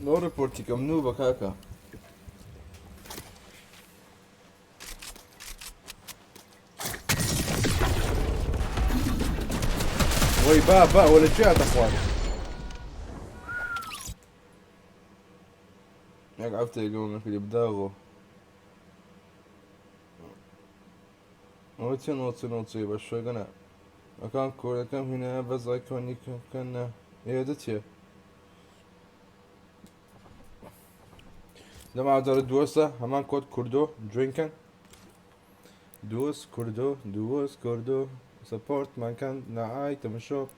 نۆ ڕپۆرتی کەم نوو بە کاکە. وەی با با وە لە کوێ هاتە خوار؟ یەک هەفتەیە گەمە نەکردی بداغۆ. ئەوە چیە نۆچە نۆچەی بە شۆگەنە ئەکان کۆرەکەم هینایە بەس ئایکۆنیکەکە ئێ دەچێ لەم ئاجارە دووەسە هەمان کۆد کوردۆ جوین کەن دووەس کوردۆ دووەس کوردۆ سەپۆرتمان کەن لە item shop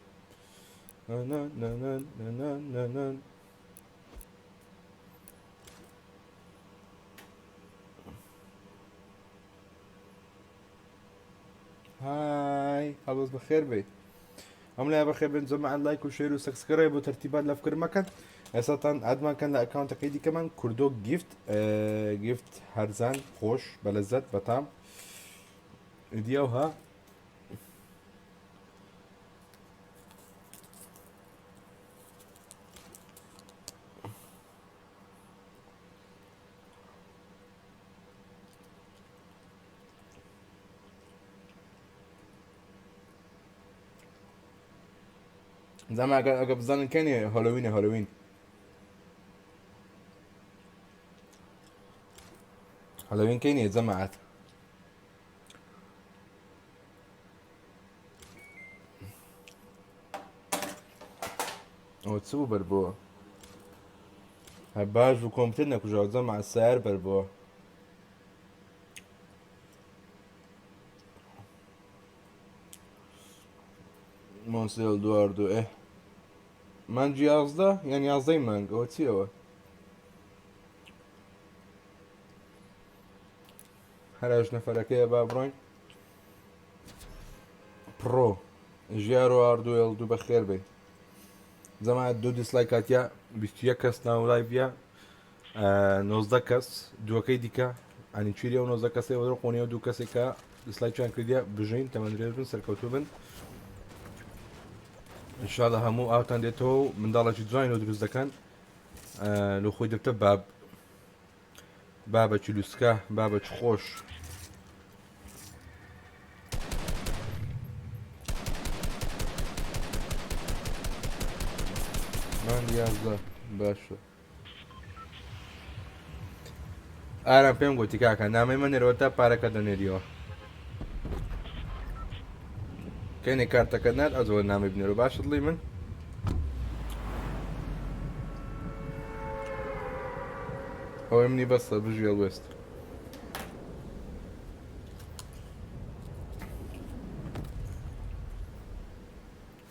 نە های هەڵبەست بەخێر بێی ئەم لای بەخێر بن جەماعەت لایک و share و subscribe و تەرتیبات لە فکر مەکەن ئێستاتان add مان کەن لە account ەکەی دیکەمان کوردۆ gift gift هەرزان خۆش بەلەزەت بەتام دیاوها زەما ئەگە بزانن کەنێ هۆلۆوینە هۆلۆوین هۆلۆوین کەینێ جەماعەت ئەوە چ بوو بەربووە هەر باش بوو کۆمپیوتەر نەکوژاوە جەماعەت سایەر بەربووە مۆنسێل دواردو ئێ مانگی 11 یان یازدەی مانگ ئەوە چیەوە هەرش نەفەرەکەیە با بڕۆین پڕۆ ژیار و ئاردوێڵ دوو بەخێر بێ زەما دوو دیسلایک کاتیا 21 کەس ناو لایڤە 19 کەس دووەکەی دیکە ئەنی چیری ئەو 19 کەسێ وەرە قۆنیەوە دوو کەسێکە دیسلایکیان کردیە بژین تەمەندرێژ بن سەرکەوتوو بن انشاءالله هەموو ئاوتان دێتەوە و منداڵێکی جوانی لۆ دروست دەکەن لۆ خۆی دەبتە باب بابەکی لوسکە بابەکی خۆش مانگ 11 باشە ئارام پێم گوتی کاکە نامەی مەنێرەوە تا پارەکە دەنێریەوە کەنێ کارتەکە نات ئەزەوە نامەی بنێرەوە باشە دڵی من ئەوەی منی بەسە بژی هەڵوێست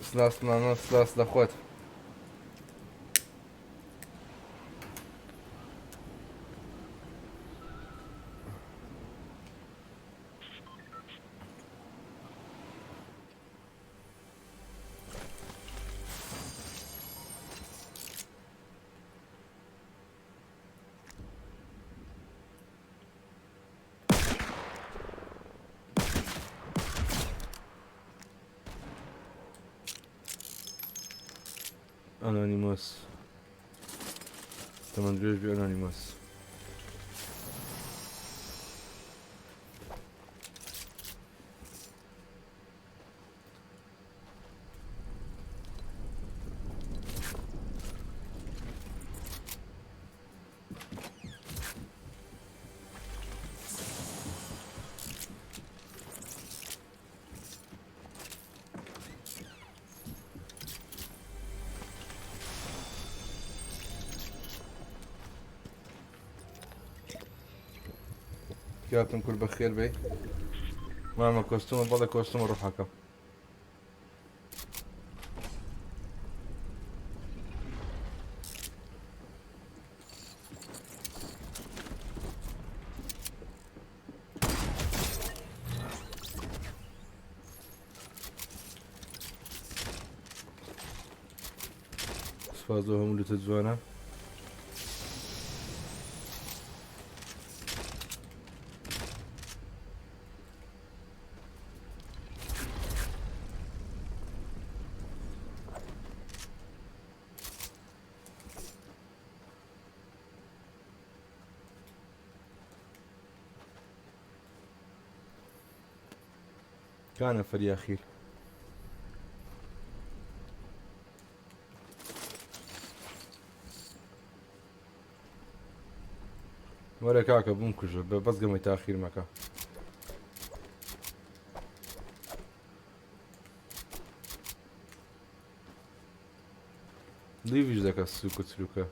سلاس مامە سلاس لە خۆت ئەنۆنیمۆس تەمەن درێژ بی ئەنۆنیمۆس. کاپتن کور بەخێر بێ مامە کۆستومە بەڵێ کۆستومە ڕوحەکەم سپاس بۆ هەموو لوتە جوانە کانە فەریا خیر وەرە کاکە بووم کوژە بە بەس گەمەی تاخیر مەکە لیڤیش دەکە سوکە چروکە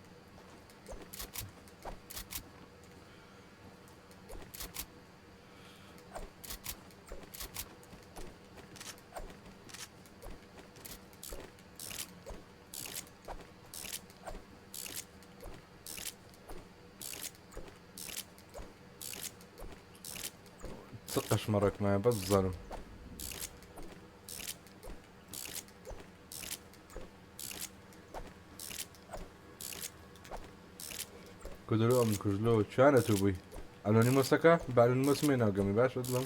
چ قەشمەڕێک مایە بەس بزانم کدرو ئەم کوژلۆ چانە تو بووی ئەنۆنیمۆسەکە بە ئەنۆنیمۆس مێ ناگەمی باشە دڵم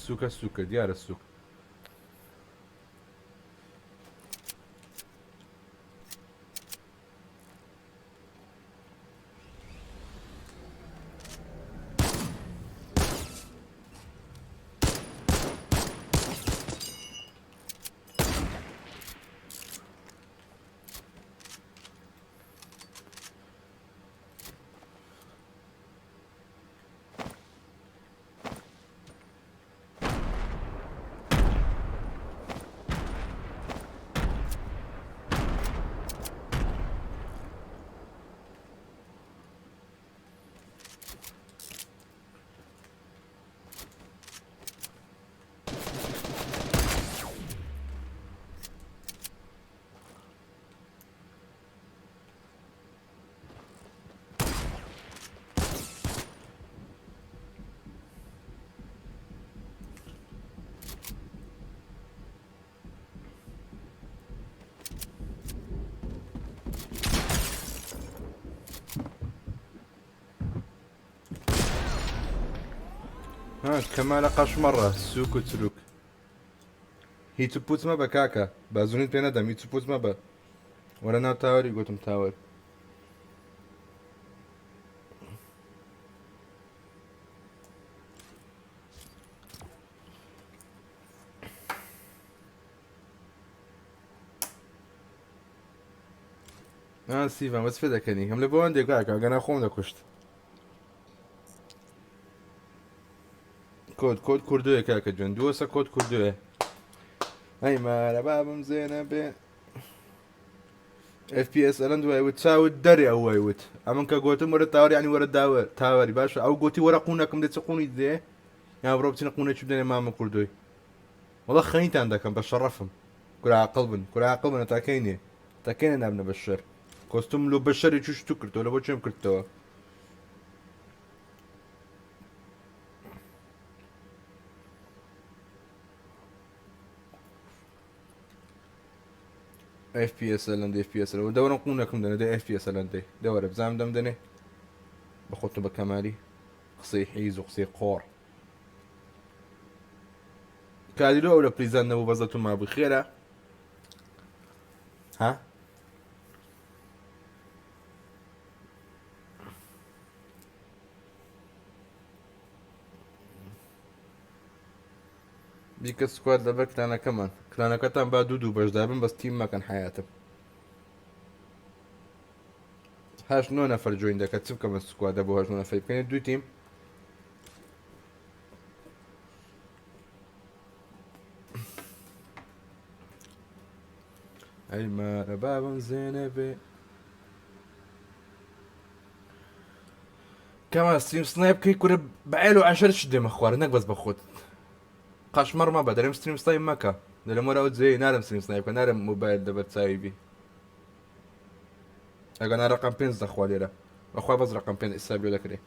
سوکە سوکە دیارە سوک ها کەمالە قەشمەڕە سوک و چروک. هیچ و پوچ مەبە کاکە بازونیت پێ نەدەم هیچ و پوچ مەبە وەرە ناو تاوەری گوتم تاوەر. ها سیڤان بەس پێ دەکەنی هەم لە بۆ هەندێک کاکە گەنا خۆم دەکوشت. کۆد کۆد کوردۆیە کاکە جوێن دووەسە کۆد کوردۆیە ئەی مارە بابم زێنە بێ FPS ئەلەند وای وت چاوت دەرێ ئەو وای وت ئەمن کە گۆتم وەرە تاوەر یعنی وەرە داوە تاوەری باشە ئەو گۆتی وەرە قوونەکەم دێ چ قوونی دێ یان بڕۆ بچینە قوونێکی بدەنێ مامە کوردۆی وەڵا خەنیتان دەکەم بە شەڕەفم کورە عاقڵ بن کورە عاقڵ بن تاکەی نێ تاکەی نابنە بە شەر کۆستوم لۆ بەشەری چوش تو کردەوە لە بۆ چێم کردەوە FPS لەندەی FPS لەوە دەوەرم قوونەکەم دەنێ دە FPS لەندەی دەوەرە بزانم دەم دەنێ بەخۆت بە کەمالی قسەی حیز و قسەی قۆڕ کادیلۆ ئەو لە پریزان نەبوو بەزە تو مابوو خێرا ها بیکە squad لەبەر clan ەکەمان clan ەکەتان با دوو دوو بەشدار بن بەس team مەکەن حیاتم هەشت نۆ نەفەر join دەکە چ بکەمە squad ە بۆ هەشت نۆ نەفەری بکەین دوو team ئەی مارە بابم زێنە بێ کەما stream snipe بکەی کورە بەعێل و عەشەر چ دێمە خوارە نەک بەس بە خۆت قەشمەڕ مەبە دەرێم stream snipe مەکە دەرێم وەرە ئەو جێی نارم stream snipe بکە نارم مۆبایل لەبەر چاوی بی ئەگەر نا ڕقم پێنج دەخوا لێرە بەخوا بەس ڕقم پێنج ئیستا لۆ دەکرێ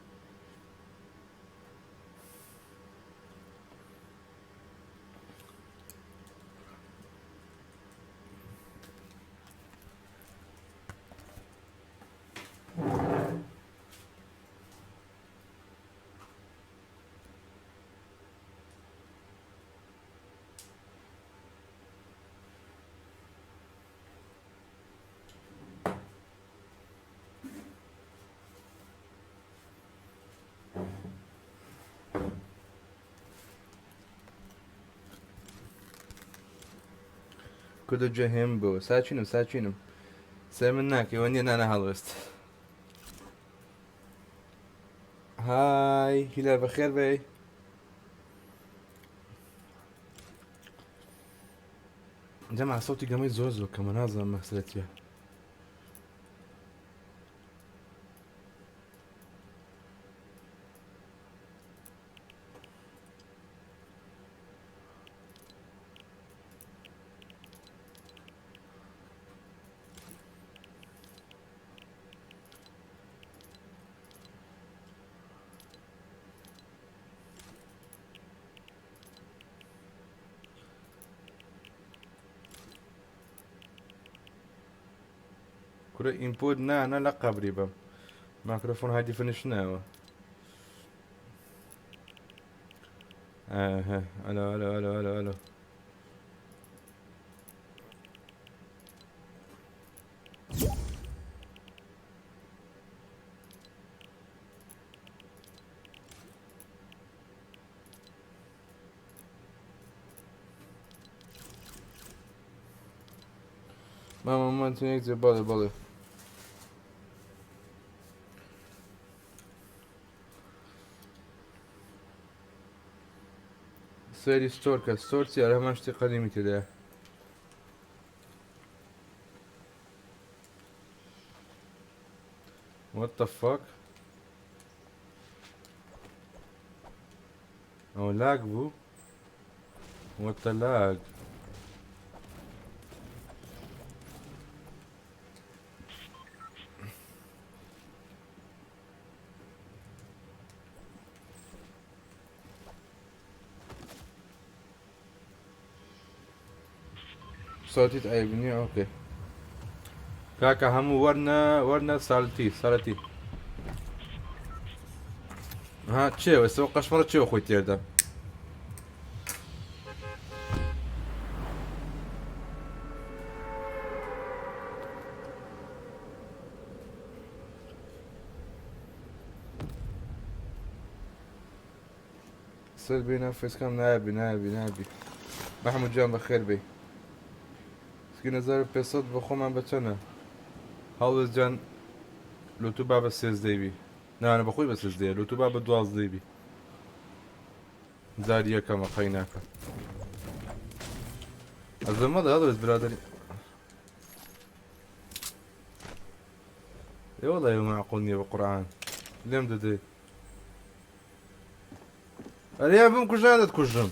کوردە جێ هێم بۆ ساچینم ساچینم سێ من ناکەی وە نییە نانە هەڵوێست های هیلال بەخێر بێی. جەماعە سەوتی گەمەی زۆر زۆر کەمە نازانم مەسەلە چییە. کورە input نا نا لە قەبری بم ماکرۆفۆن high definition ناوە ئەه ئەلۆ ئەلۆ ئەلۆ ئەلۆ ئەلۆ مامە من تونێک جێ بەڵێ بەڵێ سەیری ستۆر کە ستۆر چیە هەمان شتی قەدیمی تێدایە What the fuck? ئەوە lag بوو What the lag? سەوتیت عەیب نییە okay کاکە هەموو وەرنە وەرنە سالتی سالتی ها چێوە سەو قەشمەڕە چێوە خۆی تێردە. سەر بێ ناو facecam نابی نابی نابی مەحمود جان بەخێر بێی. skin 1500 بە خۆمان بە چەنە؟ هەڵوێست جان لۆ تو با بە سێزدەی بی نانە بەخۆی بە سێزدەیە لۆ تو با بە دوازدەی بی جاری یەکەمە قەیناکە ئەزە مەڵێ هەڵوێست برادەری ئێ وەڵا ئێوە معقول نییە بە قورعان لێم دەدەی ئەرێ یان بمکوژە یان دەتکوژم.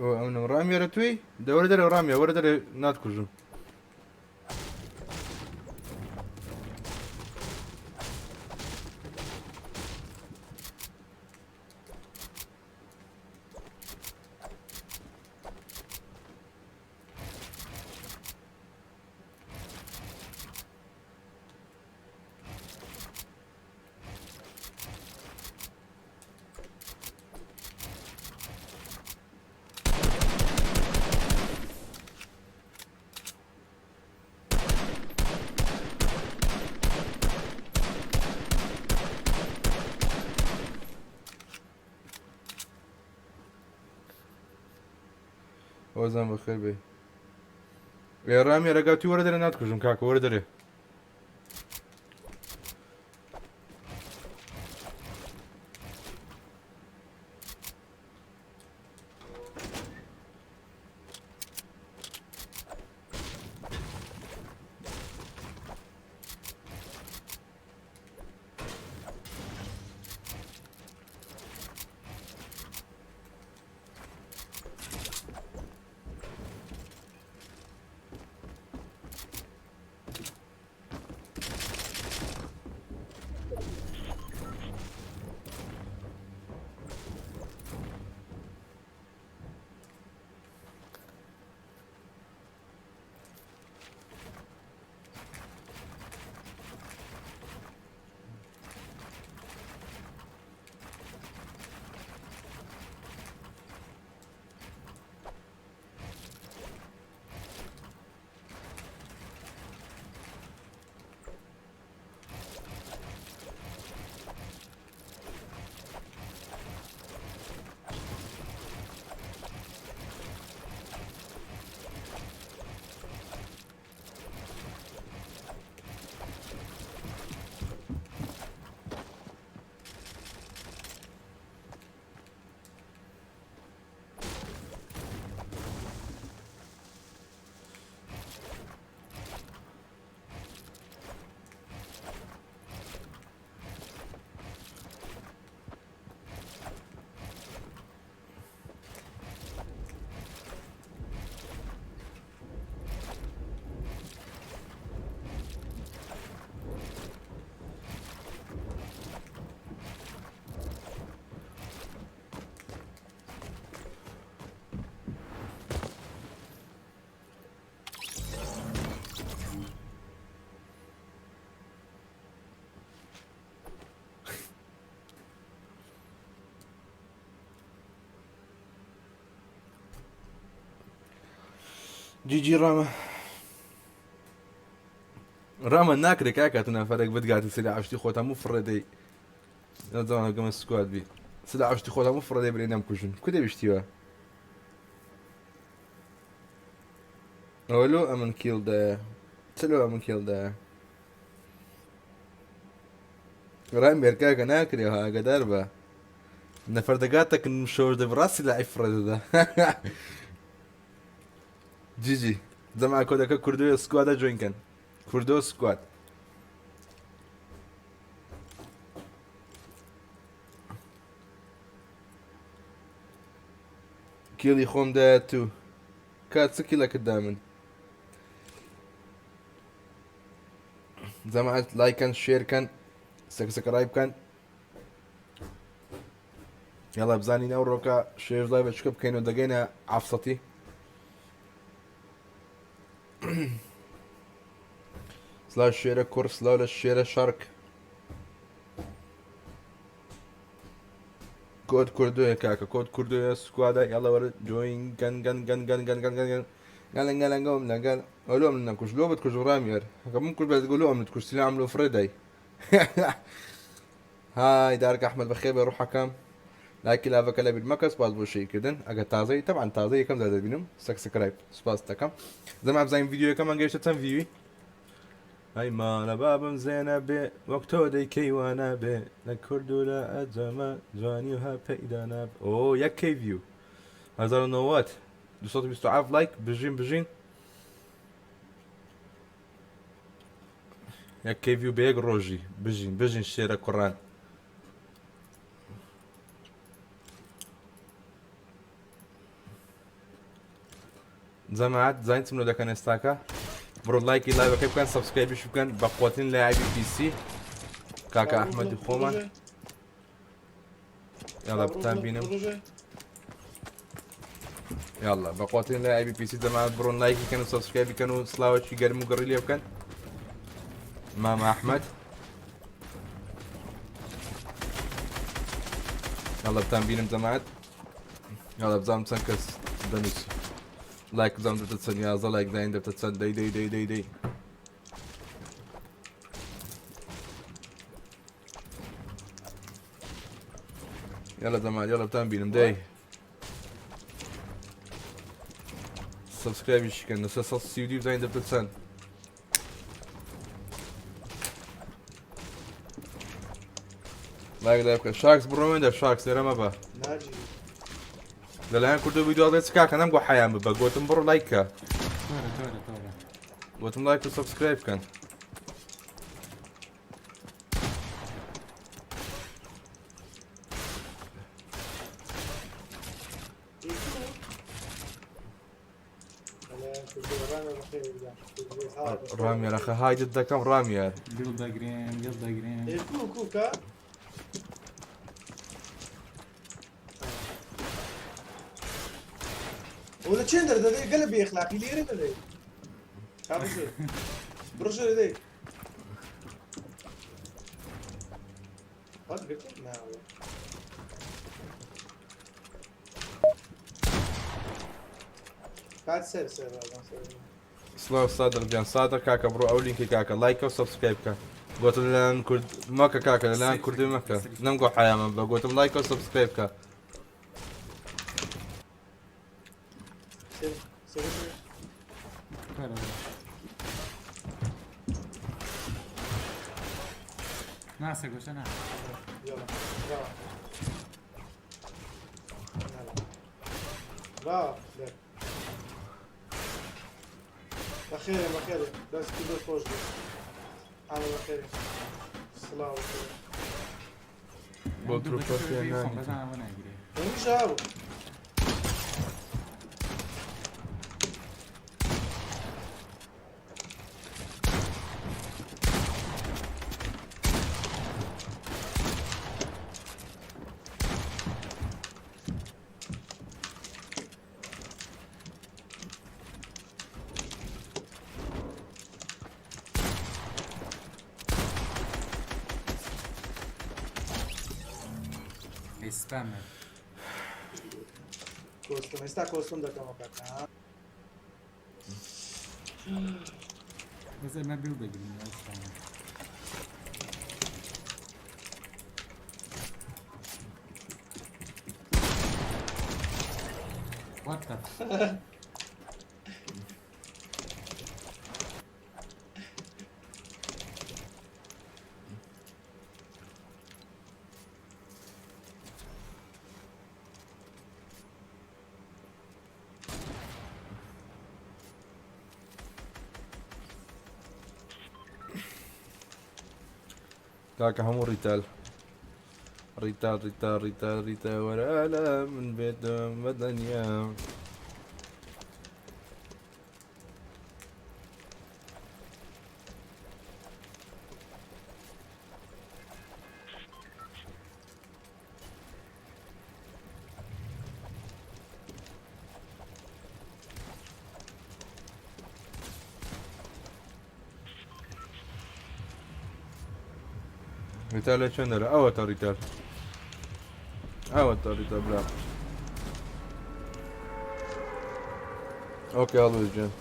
ئۆ ئەمنم ڕامیارە توی دەوەرە دەرەوە ڕامیە وەرە دەرێ ناتکوژم. هۆزان بەخێر بێ ئێ ڕامی ڕێگا توی وەرە دەرێ ناتکوژم کاکە وەرە دەرێ جیجی ڕامە ڕامە ناکرێ کاکە تو نەفەرێک بتگاتە سەری عشتی خۆت هەموو فڕێدەی نەزانم گەمە سکواد بی سلا عشتی خۆت هەموو فڕێدەی برێ نەمکوژن کو دەویشتیوە ئەوە لۆ ئەمن کیڵ دایە چ لۆ ئەمن کیڵ دایە ڕام بێرکاکە ناکرێ ها ئاگادار بە نەفەر دەگاتە کن شەوەش دەب ڕاستی لە عیفڕێ دەدا جیجی جەما کۆدەکە کوردۆیە سکوادە جوین کەن کوردۆ سکواد کیڵی خۆم دایە تو کات چ کیڵەکت دا من جەماعەت لایکەن شێرکەن سەکسەکەڕای بکەن یاڵا بزانین ئەو ڕۆکە شێش لای بە چکە بکەین و دەگەینە عفسەتی سلاو شێرە کوڕ سلاو لە شێرە شەرک کۆد کوردۆیە کاکە کۆد کوردۆیە سکوادە یاڵا وەرە جۆین گەن گەن گەن گەن گەن گەن گەن گەن گەلن گەلن گەم لەگەل ئەلو ئەم نەکوش لۆ بت کوش ڕامیەر هەکە من کوش بەس گەلو ئەم کوش سلام لۆ فڕێ دای های دارک ئەحمەد بەخێر بێ ڕوحەکەم لایکی لاڤەکە لەبیر مەکە سپاس بۆ شەیرکردن ئەگەر تازەی تەبعەن تازە یەکەم جار دەبینم سەکسکرایب سپاس دەکەم زەما بزانین ڤیدیۆیەکەمان گەیشتە چەند ڤیوی ئەی ماڵە بابم زێنە بێ وەک تۆ دەیکەی وانە بێ لە کورد و لە ئەجەمە جوانی و ها پەیدا ناب ئۆ یەک کەی ڤیو 1990 227 لایک بژین بژین یەک کەی ڤیو بە یەک ڕۆژی بژین بژین شێرە کوڕان جەماعەت زانین چم لۆ دەکەن ئێستاکە بڕۆ لایکی لایڤەکەی بکەن subscribe یش بکەن بە قوترین لاعبی PC کاکە ئەحمەدی خۆمان یاڵا بتان بینم یاڵا بە قوترین لاعبی PC جەماعەت بڕۆن لایکی کەن و subscribe بکەن و سلاوەکی گەرم و گەڕی لێ بکەن مامە ئەحمەد یاڵا بتان بینم جەماعەت یاڵا بزانم چەند کەس دەنووسی لایک بزانم دەبتە چەند 11 لایک داین دەبتە چەند دەی دەی دەی دەی دەی یاڵا جەماعەت یاڵا بتان بینم دەی subscribe یش کەن لەسەر 132 بزانین دەبتە چەند لایک لای بکە شاکس بڕۆ وێندە شاکس لێرە مەبە لەلایەن کوردۆ ڤیدیۆ دەڵێ چ کاکە نەمگۆ حەیان ببە گۆتم بڕۆ لایک کە گۆتم لایک و subscribe بکەن ڕامیار ئەخە هایدت دەکەم ڕامیار دڵ دەگرێن دڵ دەگرێن ولا چێن دەردەدەی گەلە بێ ئەخلاقی لێرە دەدەی بڕژێ دەدەی سڵاو سادق گیان سادق کاکە بڕۆ ئەو لینکی کاکە لایکە و subscribe بکە گۆتم لەلایەن کورد مەکە کاکە لەلایەن کوردی مەکە نەمگۆ حەیامە بە گۆتم لایکە و subscribe بکە نا سێ گۆشە نا بەخێرێ بەخێرێ دەست کردو خۆش بێ ئاڵە بەخێرێ سڵاو بۆ تروپەکە ناگرێ منیش هەبوو ئێستامە کۆستم ئێستا کۆستم دەکەمەوە کاکە بەس ئێمە بیڵ دەگرین ئێستامە What the کاکە هەموو ڕیتال ڕیتال ڕیتال ڕیتال ڕیتا وەرە لە من بێتم بە دنیا. ڕیتال لە چەند دەرە ئەوە تا ڕیتال ئەوە تا ڕیتال برا ئۆکێ هەڵوێست گیان.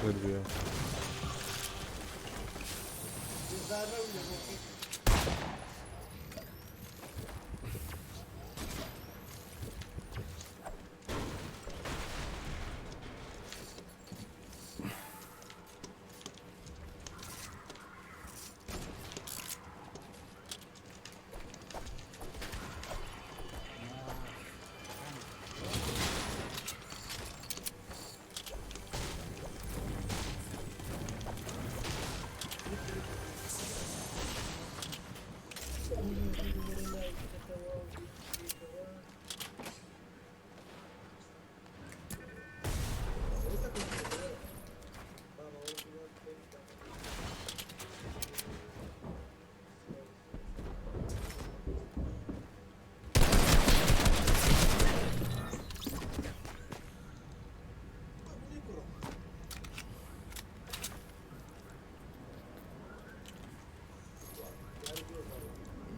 کردووە.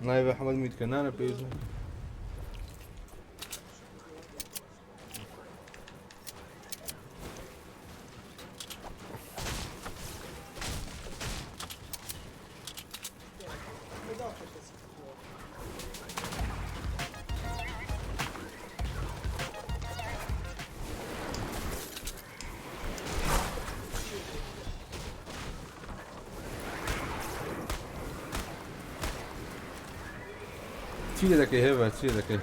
نایبە حەمەد میتکە نانە پێویست. چی لێ دەکەی هێڤە چی لێ دەکەی؟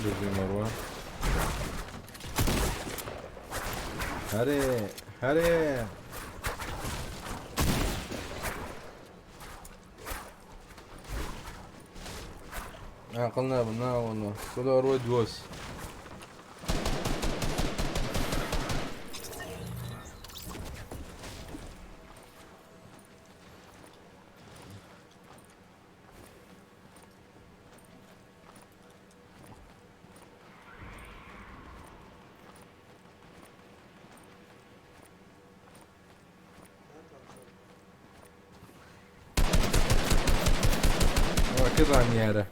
بژی مەڕوان. هەرێ هەرێ. عاقل نابن نا والله سۆلۆ ئەڕۆی دووەس. کێ ڕامیارە؟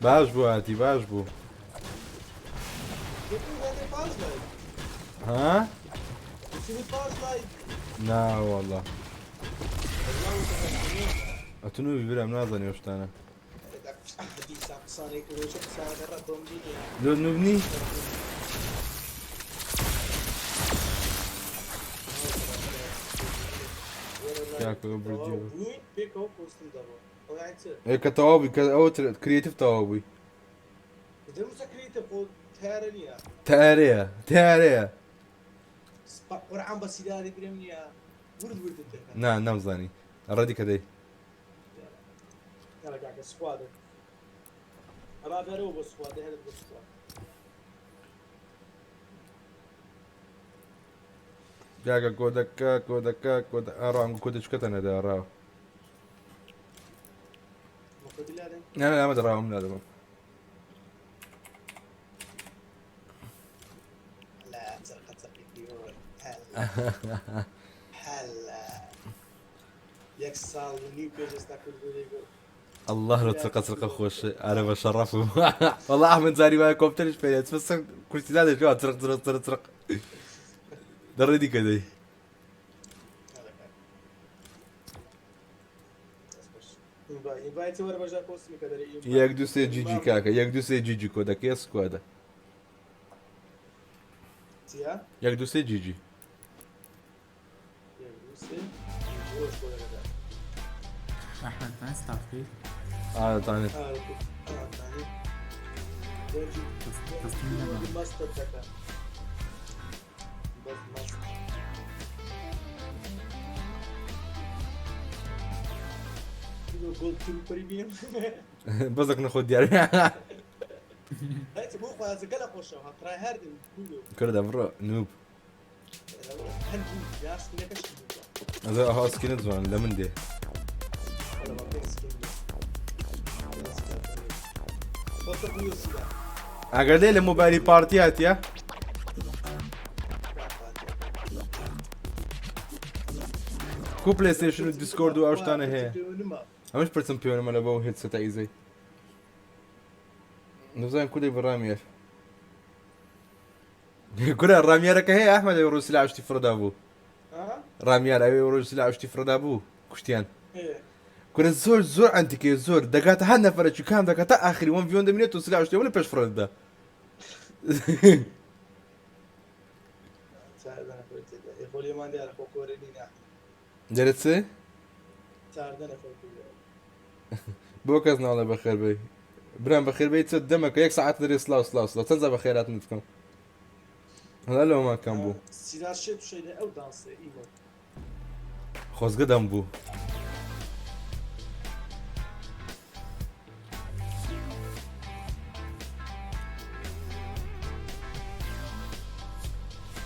باش بوو هاتی باش بوو. ها؟ نا والله. ئەتونو برام نازانی ئەو شتانە. لۆ نوبنی؟ کاکە بردیەوە. ئێ کە تەواو بووی کە ئەوە کریتیڤ تەواو بووی. تارە نییە. تارەیە تارەیە. قورعان بە سیداری برێم نییە ورد ورد دەکەن. نا نەمزانی ڕەدی کە دەی. یاڵا کاکە squad ە. ئەبا بەرەوە بۆ squad ە هەرت بۆ squad. کاکە کۆدەکە کۆدەکە کۆدە ئاڕام کۆدە چکەتە نەدا ڕاو. مەکۆدی لادەن. نا نا ئەمە دەڕاوم نادەمە. لا زرقة زرقة كبير. هلا هلا یەک ساڵ و نیو پێش ئێستا کوردبوونی گوت. الله لو تسرقة سرقة خوش انا بشرفه. والله احمد زاري ما كمبيوترش فيها بس كرسي لا شو تسرق تسرق تسرق تسرق دردي كده. هلا کاک. دەست خۆش. invite ی وەرە بەشدار پۆستمی کە دەرێ invite. یەک دوو سێ GG کاکە یەک دوو سێ GG کۆدەکەی squad ە. چییە؟ یەک دوو سێ GG. یەک دوو سێ ڕۆژ بۆ دەکات. ئەحمەد تان ستافکەی ئاتانێت. تەسلیم نەما. مەستت دەکات. بەس مەست. گۆڵ تروپەری بینم. بەزەک نەخۆ دیار. هەیت بۆ خوازە گەلە خۆشەوە try hard ن بوو. کردە بڕۆ noob. هەر بوو یا skin ەکەش بوو. ئەزە ئەها skin ت جوان لە من دێ. وەڵا بە پێ skin بوو. خۆتە بوو سیدا. ئەگەر لێ لە مۆبایلی پارتی هاتیە کو PlayStation و Discord و ئەو شتانە هەیە. ئەمەش پرسم پێوەنمە لە بەو headset ە ئیزەی. نزانم کو دەی بە ڕامیار. کورە ڕامیارەکە هەیە ئەحمەد ئەوێ ڕۆژ سلاح شتی فڕدا بوو. ڕامیار ئەوێ ڕۆژ سلاح شتی فڕدا بوو کوشتیان. کورە زۆر زۆر ئەنتیکەیە زۆر دەگاتە هەر نەفەرەکی کام دەکات تا ئاخری وەن ڤیۆن دەبینێت و سلاح شتی لە پێش فڕێدا. خۆلیمان دیارە خۆ کۆرە نینە. دەرێت چ؟ چاردە نەفەر کوردە. بۆ کەس ناڵێ بەخێر بێی. برام بەخێر بێی چ دەمەکە یەک سەعات دەرێ سلاو سلاو سلاو چەند جار بەخێراتن بکەم. هەلا لەوەمان کەم بوو. سیدار شێت شەیدە ئەو دانسێ ئیمە. خۆزگە دەم بوو.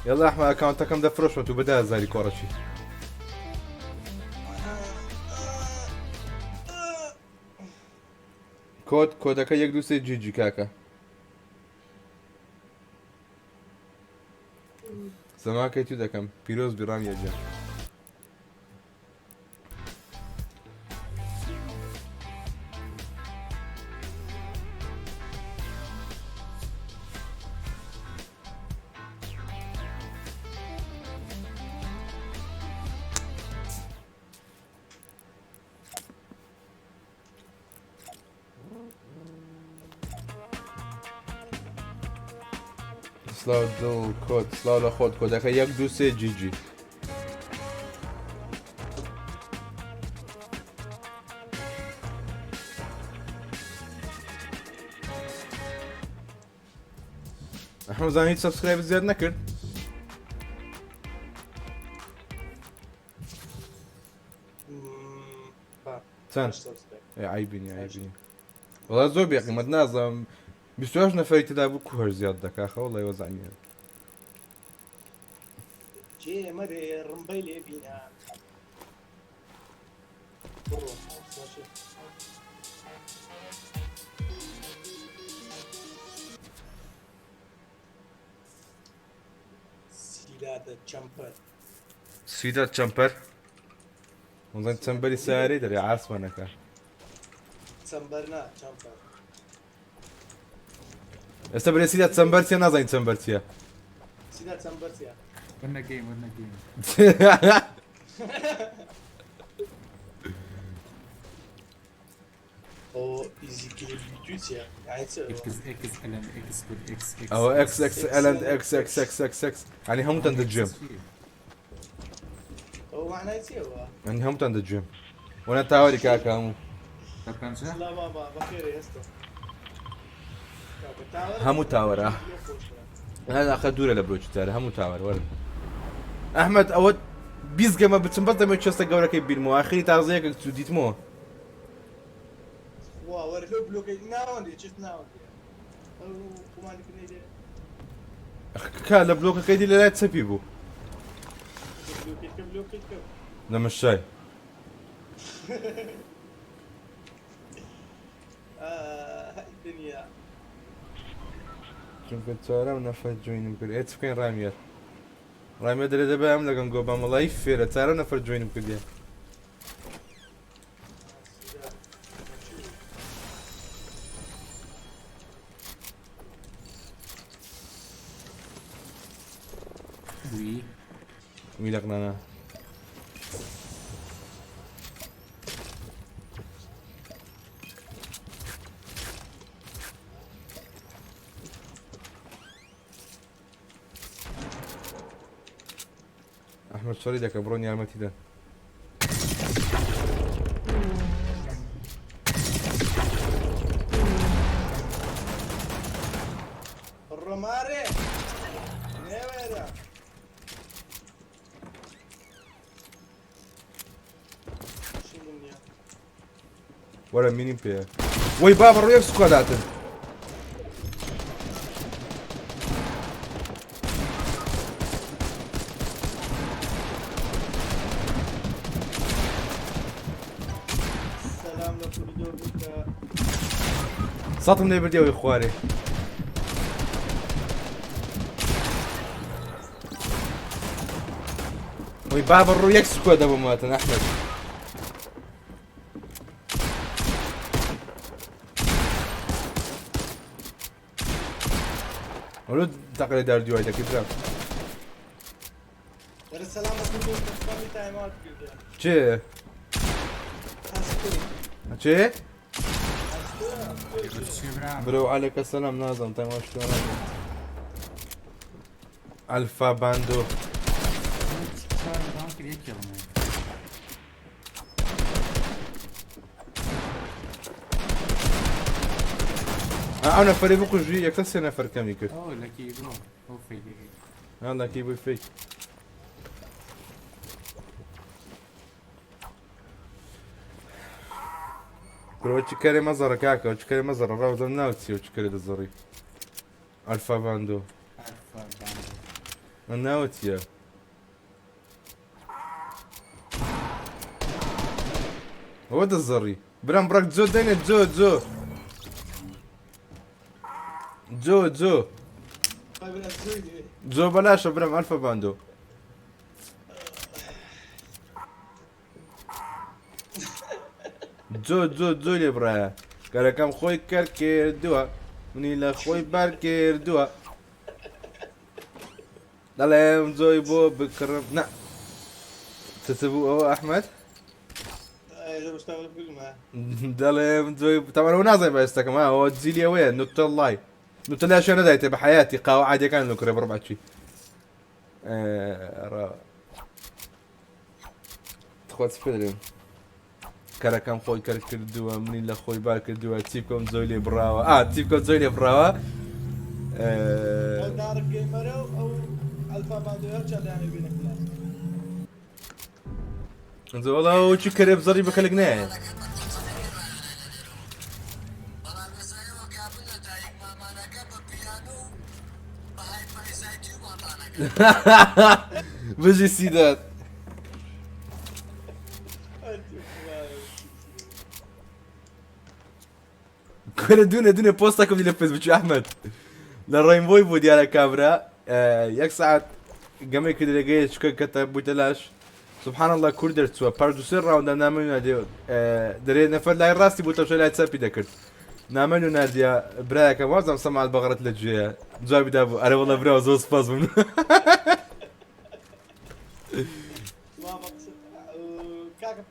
یاڵا ئەحمە ئەکاونتەکەم دەفرۆشمە تو بەدە هەزاری کۆڕەکی. کۆد کۆدەکە یەک دوو سێ GG کاکە. زەماکەی تو دەکەم پیرۆز بی ڕامیە گیان. سلاو دڵ کۆد سلاو لە خۆت کۆدەکە یەک دوو سێ GG. ئەحمەد زان هیچ subscribe زیاد نەکرد؟ چەند؟ عیبینی عیبینی. وەڵا زۆر بێقیمەت نازانم 28 نەفەری تێدا بوو کو هەر زیاد دەکا خە وەڵای وەزع نییە. جێ مەرێ ڕمبەی لێ بینە. بڕۆ باشە. سیلادە چەمپەر. سیدات چەمپەر وەزان چەمبەری سیارەی دەرێ عاسمانەکە. چەمبەر نا چەمپەر. ئێستا برێ سیدات چەمبەر چیە نازانین چەمبەر چییە. سیدا چەمبەر چییە؟ وەرنە گەیم وەرنە گەیم. ئەو ئیزی کلیپ دوو چییە؟ یعنی چ؟ ئێکس ئێکس ئەلەند ئێکس کود ئێکس ئێکس ئەوە ئێکس ئێکس ئەلەند ئێکس ئێکس ئێکس ئێکس ئێکس یعنی هەمووتان دەجێم. ئەو معنای چییەوە؟ یعنی هەمووتان دەجێم. وەنە تاوەری کاکە هەموو. بە پەنجە؟ لا ماما بەخێرێ هەستە. هەموو تاوەرە ئاخە دوورە لە برۆکی تارە هەموو تاوەر وەرن ئەحمد ئەوە 20 گەمە بچم بەس دەمێ chest ە گەورەکەی بیرمەوە ئاخری تازەیەکە چوو دیتمەوە. خوا وەرە لەو بلۆکەی ناوەندی chest ناوەندی ئەو قوماندکردنەی لێ. کا لە بلۆکەکەی دی لە لای چەپی بوو. بلۆکەی بلۆکەی کە لە مشای. دنیا. چونکە چوارەم نەفەر join م کرد ئێ چ بکەین ڕامیار ڕامیار دەرێ دەبێ ئەم لەگەم گۆبام وەڵی فێرە چارەم نەفەر join م کردیە. وی وی لەقنانا ئەحمد سۆری دەکە بڕۆن یارمەتی دەن. ڕۆمارێ نێوێرە. شیلم نییە. وەرە مینیم پێیە. وەی بابە ڕۆ یەک squad هاتن. سەلام لە کوردۆ بکە. ساتم لێ بردی ئەوەی خوارێ. وەی بابە ڕۆ یەک squad دەبم هاتن ئەحمد. وەلو تەقلێ دار دیوای دەکرد برام. وەرە سەلام لە کوردۆ بکە خۆمی time out کردیە. چێ؟ ئەستۆ. چێ؟ ئەستۆ ئەستۆ. چی برام؟ برو عليك السلام نازم تايم اوت شلون ئەلفا باندۆ. چوار ڕاوند کرد یەک کێڵم هەیە. ئەو نەفەری بکوژی یەکسەر سێ نەفەر کەمی کرد. ئەو لەکی بڕۆ ئەو فەیلەکەی. ها لەکی بووی فەیک. کورە چ کەرێ مەزەڕە کاکە چ کەرێ مەزەڕە ڕاوزەم ناو چیە و چ کەرێ دەزەڕی ئەلفا باندۆ. ئەلفا باندۆ. من ناوە چییە؟ ئەوە دەزەڕی برام بڕک جۆ دەنێ جۆ جۆ جۆ جۆ جۆ بەلاشە برام ئەلفا باندۆ. جۆ جۆ جۆ لێ بڕایە کەرەکەم خۆی کەر کردووە منی لە خۆی بار کردووە دەڵێم جۆی بۆ بکڕم نا چ بوو ئەوە ئەحمەد؟ دەڵێم جۆی تەمەەوە نازای بە ئێستەکەم ئەوە جیلی ئەوەیە نوتەڵای نوتەلا شوێن نەدایتێ بە حیاتی قاوە عادیەکان لۆ کڕێ بڕ بەچی تخوا چ پێ دەڵێم کەرەکەم خۆی کەر کردووە منی لە خۆی بار کردووە چی بکەم زۆی لێ بڕاوە ئا چی بکەم زۆی لێ بڕاوە. ئەو دارک گەیمەرە و ئەو ئەلفا باندۆ هەر چەندیان بینە کلاس. وەڵا ئەو چی کەرێ بزەڕی بەکەلک نایە. بژی سیدات. کورە دوونە دوونە پۆستەکەم دی لە فەیسبووکی ئەحمەد لە ڕەینبۆی بوو دیارە کابرا یەک ساعت گەمەی کرد لەگەیە چکە کەتە بوویتە لاش سبحان الله کورد دەرچووە پاش دوو سێ round ە نامەی نادێ دەرێ نەفەر لای ڕاستی بوو تەشە لای چەپی دەکرد نامەی و ناردیە برایەکە وازم سەمال بەغرەت لە گوێیە جوابی دابوو ئەرێ وەڵا برا زۆر سپاس بووم. کاکە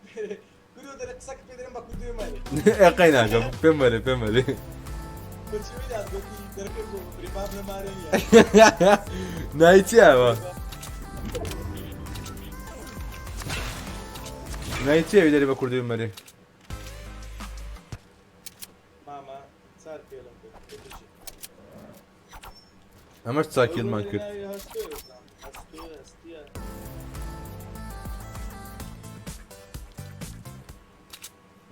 کورۆ دەرێ قسەکە پێ دەرێم بە کوردی مەرێ. ئێ قەی ناکەم پێم مەرێ پێم مەرێ. کۆچی ویدات گوتی دەرەکەی بۆ ببری باب لە مارێ نییە. ناوی چییە ئەوە؟ ناوی چییە ئەوی دەرێ بە کوردی مەرێ؟ مامە چار پێلم کرد بژی. ئەمەش چاکیلمان کرد.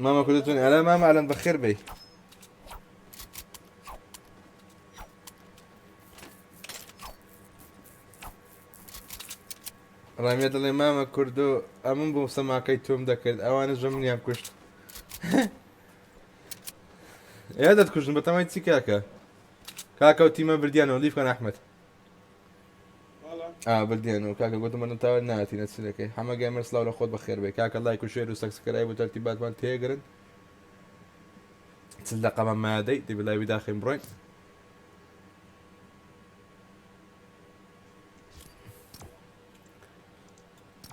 مامە کوردتون ئەلا مامە ئەلەن بەخێر بێی. ڕامیە دەڵێ مامە کوردۆ ئەمن بۆ سەماکەی تۆم دەکرد ئەوانە ژە منیان کوشت. ئێ دەتکوژن بەتەمای چی کاکە کاکە و تیمە بردیانەوە لیفکەن ئەحمد ئا بردیانەوە کاکە گوتم من تاوە ناتینە چ دەکەی حەمە گەمەر سلااو لە خۆت بەخێر بێ کاکە لایک و share و subscribe و تەرتیباتمان تێگرن 40 دقەمان مادەی دەبی live ی داخین بڕۆین.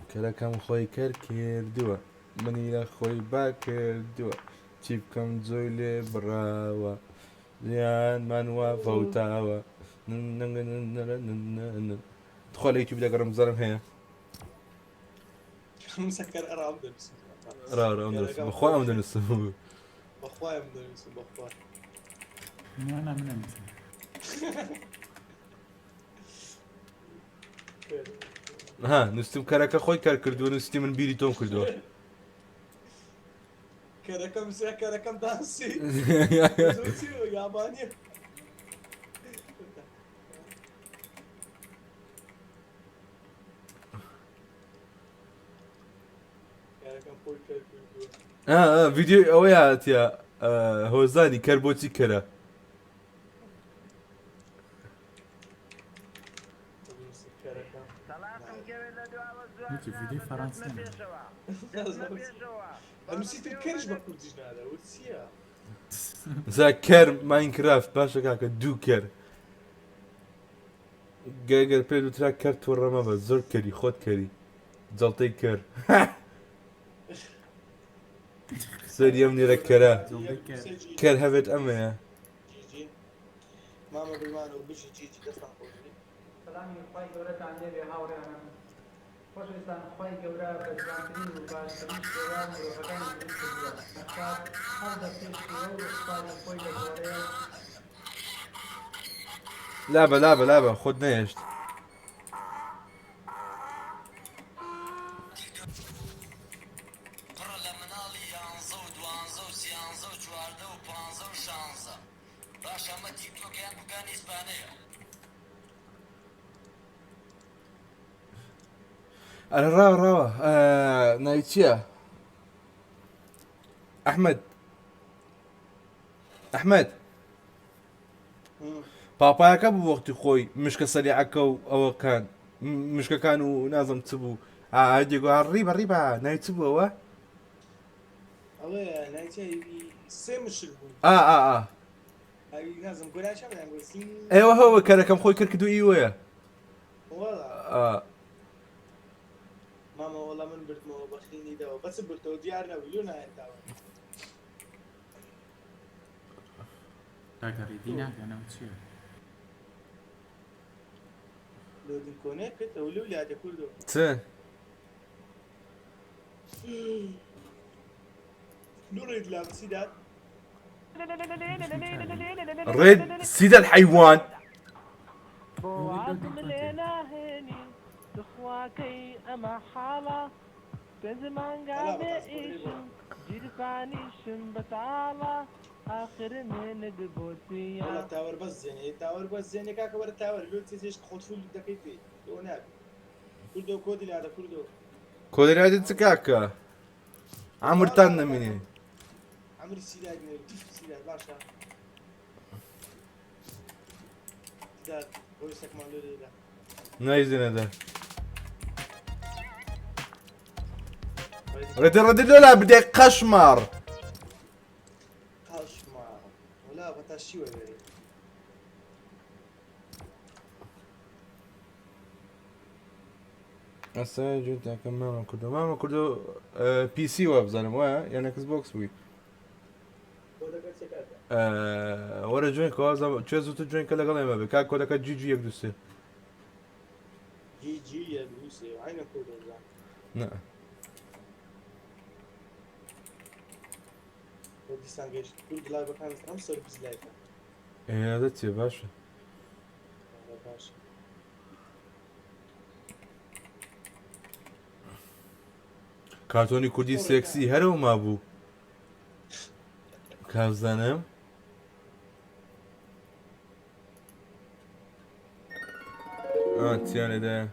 کەرەکەم خۆی کەر کردووە منی لە خۆی با کردووە چی بکەم جۆی لێ بڕاوە زیانمان وا فەوتاوە. تخوا لە یوتیوب دەگەڕم بزانم هەیە. مسەکەر ئەرام دەنووسم. ڕا ڕا ئەم دەنووسم بەخوا ئەم دەنووسم. بەخوا ئەم دەنووسم بەخوا. نا نا من ئەنووسم. ها نووسم کەرەکە خۆی کار کردووە نووستی من بیری تۆم کردووە. کەرەکەم سێ کەرەکەم دانسی یابانیە. کەرەکەم خۆی کەر کردووە. ڤیدیۆی ئەوەی هاتیە هۆزانی کەر بۆچی کەرە. زا کەر ماینکرافت باشە کاکە دوو کەر گەگەر پێ دوترا کەر تووڕە مەبە زۆر کەری خۆت کەری جەڵتەی کەر سەری ئەم نێرە کەرە کەر هەبێت ئەمەیە. جیجی مامە بلمانەوە بژی جیجی دەستان خۆش بێ. سەلامی خوای گەورەتان لێبێ هاوڕێیانم خۆشەویستان خوای گەورە بە جوانترین و باشترین شێوە مرۆڤەکانی دروست کردووە ئەکات هەر بە پێی شێوە و ڕوخساری خۆی دەگۆڕێ و. لابە لابە لابە خۆت نەهێشت. پڕە لە مناڵی یانزە و دوانزە و سیانزە و 14 و پانزە و شانزە باشە ئەمە تیکتۆکە یان دوکانی ئیسپانەیە. ئەرە ڕاوە ڕاوە ناوی چییە؟ ئەحمد ئەحمد پاپایەکە بوو وەختی خۆی مشکە سەریعەکە و ئەوەکان مشکەکان و نازم چ بوو ئادێگو ڕیبە ڕیبە ناوی چ بوو ئەوە؟ ئێوە هەوە کەرەکەم خۆی کرد کردو ئیوەیە مامە وەڵا من بردمەوە بەخینی دەوە بەس بردەوە دیار نەبوو لۆ نایەتەوە. کاکە ڕیدی ناکەنەوە چییە؟ لۆدین کۆنێ کرد ئەو لەو لادە کوردۆ. چ؟ لۆ ڕێد لام سیدات؟ ڕێد سیدە الحیوان. بۆ وازم لێ ناهێنی تخواکەی ئەمە حاڵە پێنج مانگا بێ ئیشم گیرفانیشم بەتاڵە ئاخر منت بۆ چییە؟ وەڵا تاوەر بەس زێنێ تاوەر بەس زێنێ کاکە وەرە تاوەر لۆ تێزێش خۆت فول دەکەی پێی لۆ نابی کوردۆ کۆدی لادە کوردۆ. کۆدی لادە چ کاکە عەمرتان نەمینێ. عەمری سیداد نێ سیداد باشە سیداد بۆیسەکمان لۆ لێدا. نایزێنەدە. ڕێدە ڕێدە لۆلا بدێ قەشماڕ. قەشماڕ ولا بەتا شیوە بێ. ئەستا جوتەکە مامە کوردۆ مامە کوردۆ PC وا بزانم وایە یان Xbox بووی وەرە join کە وازم چێ زووتر join کە لەگەڵ ئێمە بێ کاک کۆدەکە GG یەک دوو سێ. GG یەک دوو سێ عینە کۆدە بزان. نا. بۆ دیسان گەشت کورد live ەکان ئەم سەر بز live ە. ئێ دەچێ باشە. باش. کارتۆنی کوردی سێکسی هەرەوە مابوو کابزانم تیانێ دایە.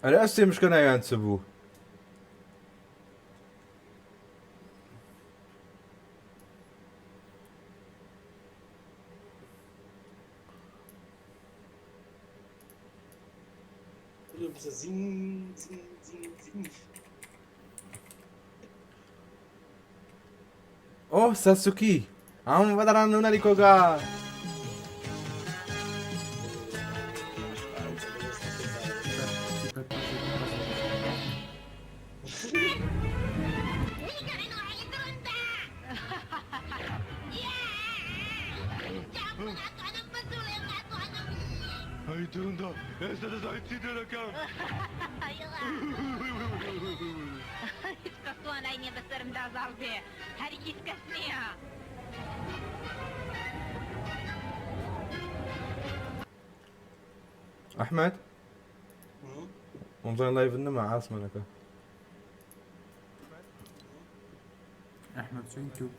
ئەرێ ئەسێ مشکە ناویان چ بوو؟ ئۆه ساسوکی ئەم بەدەڕان نونەری کۆگا. ئەحمەد وەمزان live نەما عاسمانەکە. ئەحمەد بچۆ یوتیوب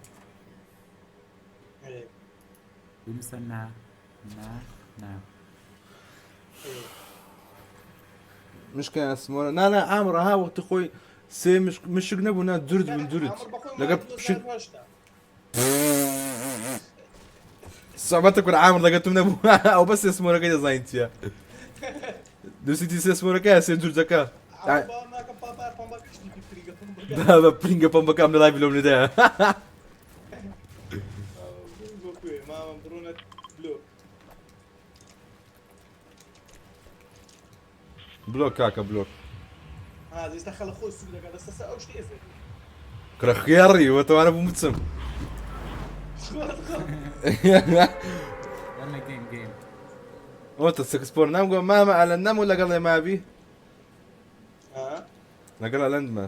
بنووسە نا نا نا. مشکە ئەسمۆرە نا نا ئامڕ ها وەختی خۆی سێ مشک مشک نەبوو نا درد بوون درد لەگە پشک سەبەتە کورە عامر لەگە تم نەبوو ئەو بەس سێ سمۆرەکەی دەزانین چییە دوسیتی سێ سمۆرەکە سێ جورجەکە بابە پرینگە پەمبەکەم لە لای بلۆم لێدایە. بلۆک کاکە بلۆک. کورە خوێڕی وەتەوانە بووم بچم. يلا جيم جيم. وەتە سکسپۆر نامگۆ مامە ئەلەند نەمو لەگەڵ ئێمابی لەگەڵ ئەلەندمە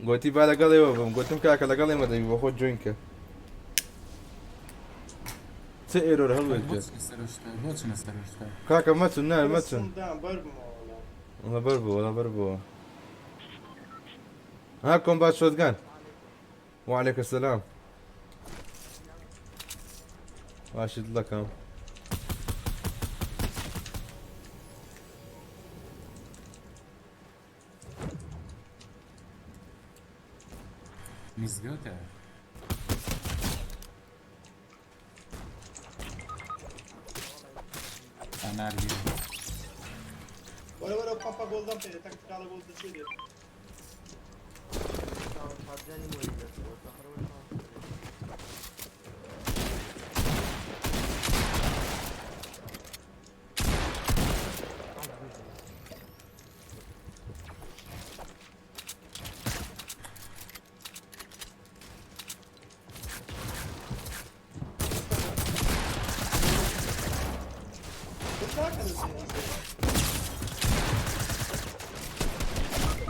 گۆتی با لەگەڵ ئێوە بم گۆتم کاکە لەگەڵ ئێمە دەبی بۆ خۆت join کە چ error هەڵوێت بێت کاکە مەچن نا مەچن وەڵا بەر بوو وەڵا بەر بووە ها combat shotgun وعليك السلام باشی دڵەکەم مزگەوتە. ئەنارگیلە. وەرە وەرە پەمپە گۆڵدەم پێ تەکتیکاڵە گۆڵ دەچێ دێت.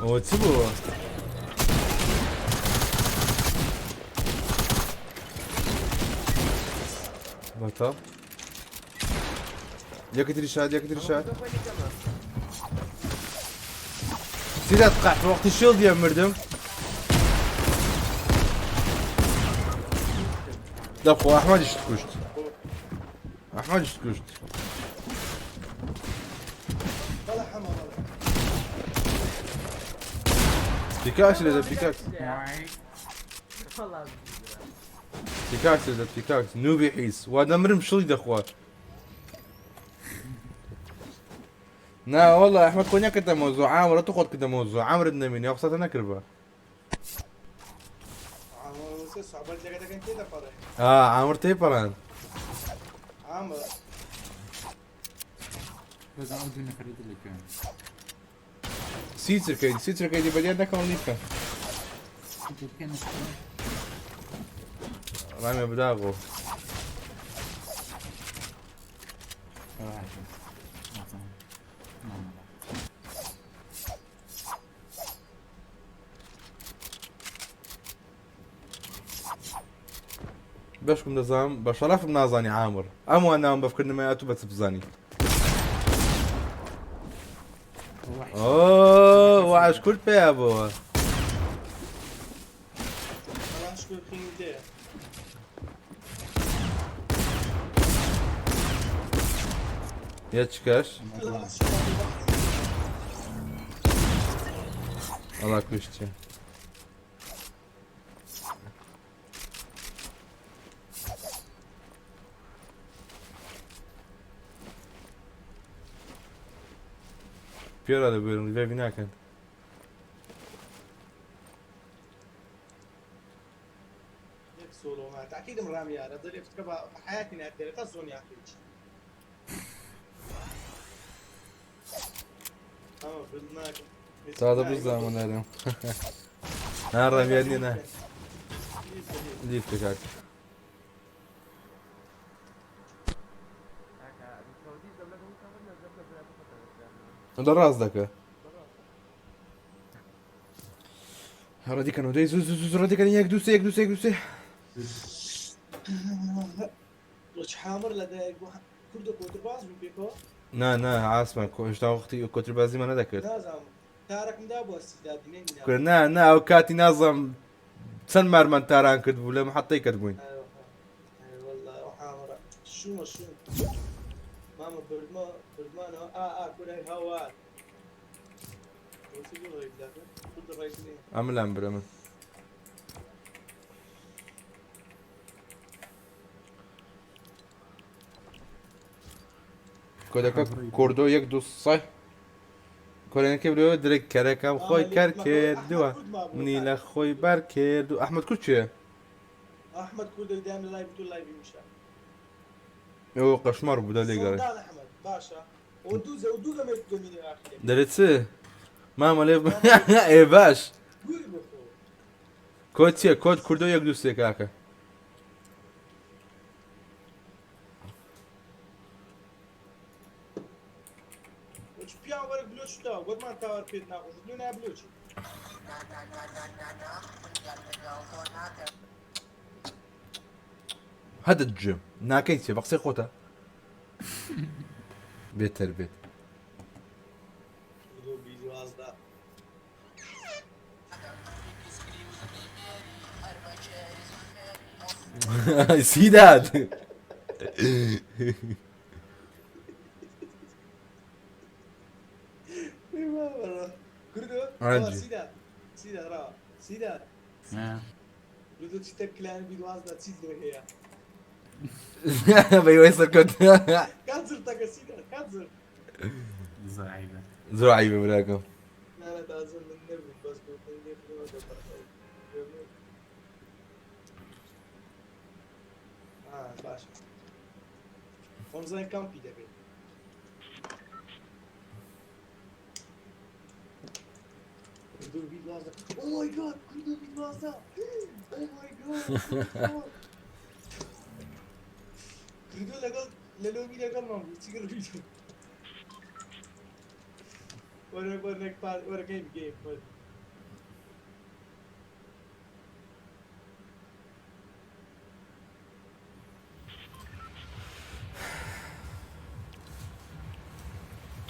ئەوە چ بووە؟ بەتاڵ یەکە تری شاد یەکە تری شاد سیدات قەح وەختی شیڵدیە مردم دەخۆ ئەحمەدیشت کوشت ئەحمەدیشت کوشت pickaxe لێدە pickaxe pickaxe لێدە pickaxe noob ی حیز وا دەمرم شڵی دەخوات نا والله ئەحمەد خۆ نەکردە مەوزوع عامرە تو خۆت کردە مەوزوع عامرت نەمینی ئەو قسەتە نەکردبا. سێ سوعبەت لەگە دەکەن تێ دەپەڕێ. ئا عامر تێپەڕاند. عامر. بەس ئەو دوو نەفەری تر لەکوێن؟ سی چرکەی سی چرکەی دی بەدیار نەکەون لی بکەن. سی چرکە نەکەون. ڕامێ بداغۆ. ئەوە هاتووە. نازانم. نامەڵا. بەشکم دەزانم بە شەرەفم نازانی عامر ئەم وان ناوم بەفکردنمە تو بە چ بزانی ئۆ وعش کورد پێیا بۆوە یەچکەش وەڵا کوشتی پێرا دەبێرم ریڤایڤی ناکەن یەک سۆلۆ ما تاکیدم ڕامیارە دەرێ فتکە بە حیاتی ناتێرە تا زۆنی ئاخریچ تازە بزانم نارم نا ڕامیار نییە نا لیفت کاک لە ڕاست دەکە ڕەدیکەنەوە دەی زوو زوو زوو ڕەدیکەن یەک دوو سێ یەک دوو سێ یەک دوو سێ حامر لە دایک بوو کوردە کۆترباز بوو پێکەوە؟ نا نا عاسمان کۆ هێشتا وەختی کۆتربازیمان نەدەکرد. نازانم تارەکم دابووە سیدادی نەیبینم. کورە نا نا ئەو کاتی نازانم چەند مارمان تاران کرد بوو لە محەتەی کەت بووین. ئەی واللە ئەو حامرە شومە شوم مامە بردمە بردمانەوە ئا ئا کورە هاوار بۆچی بۆ ڕێک داکە کورد ڕێک نییە. ئەملام برە من. کۆدەکە کوردۆ یەک دوو سێ کۆلێنەکەی بلۆ درێک کەرەکەم خۆی کەر کردووە منی لە خۆی بار کرد و ئەحمد کورد چیە؟ ئەحمد کوردە دام لە لایڤ تو لایڤی میشە ئەو قەشمەڕ بوو دە لێگەڕێ سەدان ئەحمد باشە و دوو زە و دوو گەمێک گەمینی ئاخرێ دەرێ چ مامە لێ ئێ باش گوی بخۆ کۆد چیە کۆد کوردۆ یەک دوو سێ کاکە هەدت جێم ناکەی چێ بە قسەی خۆتە بێتەر بێت I see that. بەیوەی سەرکەوت زۆر عیبە براکەم.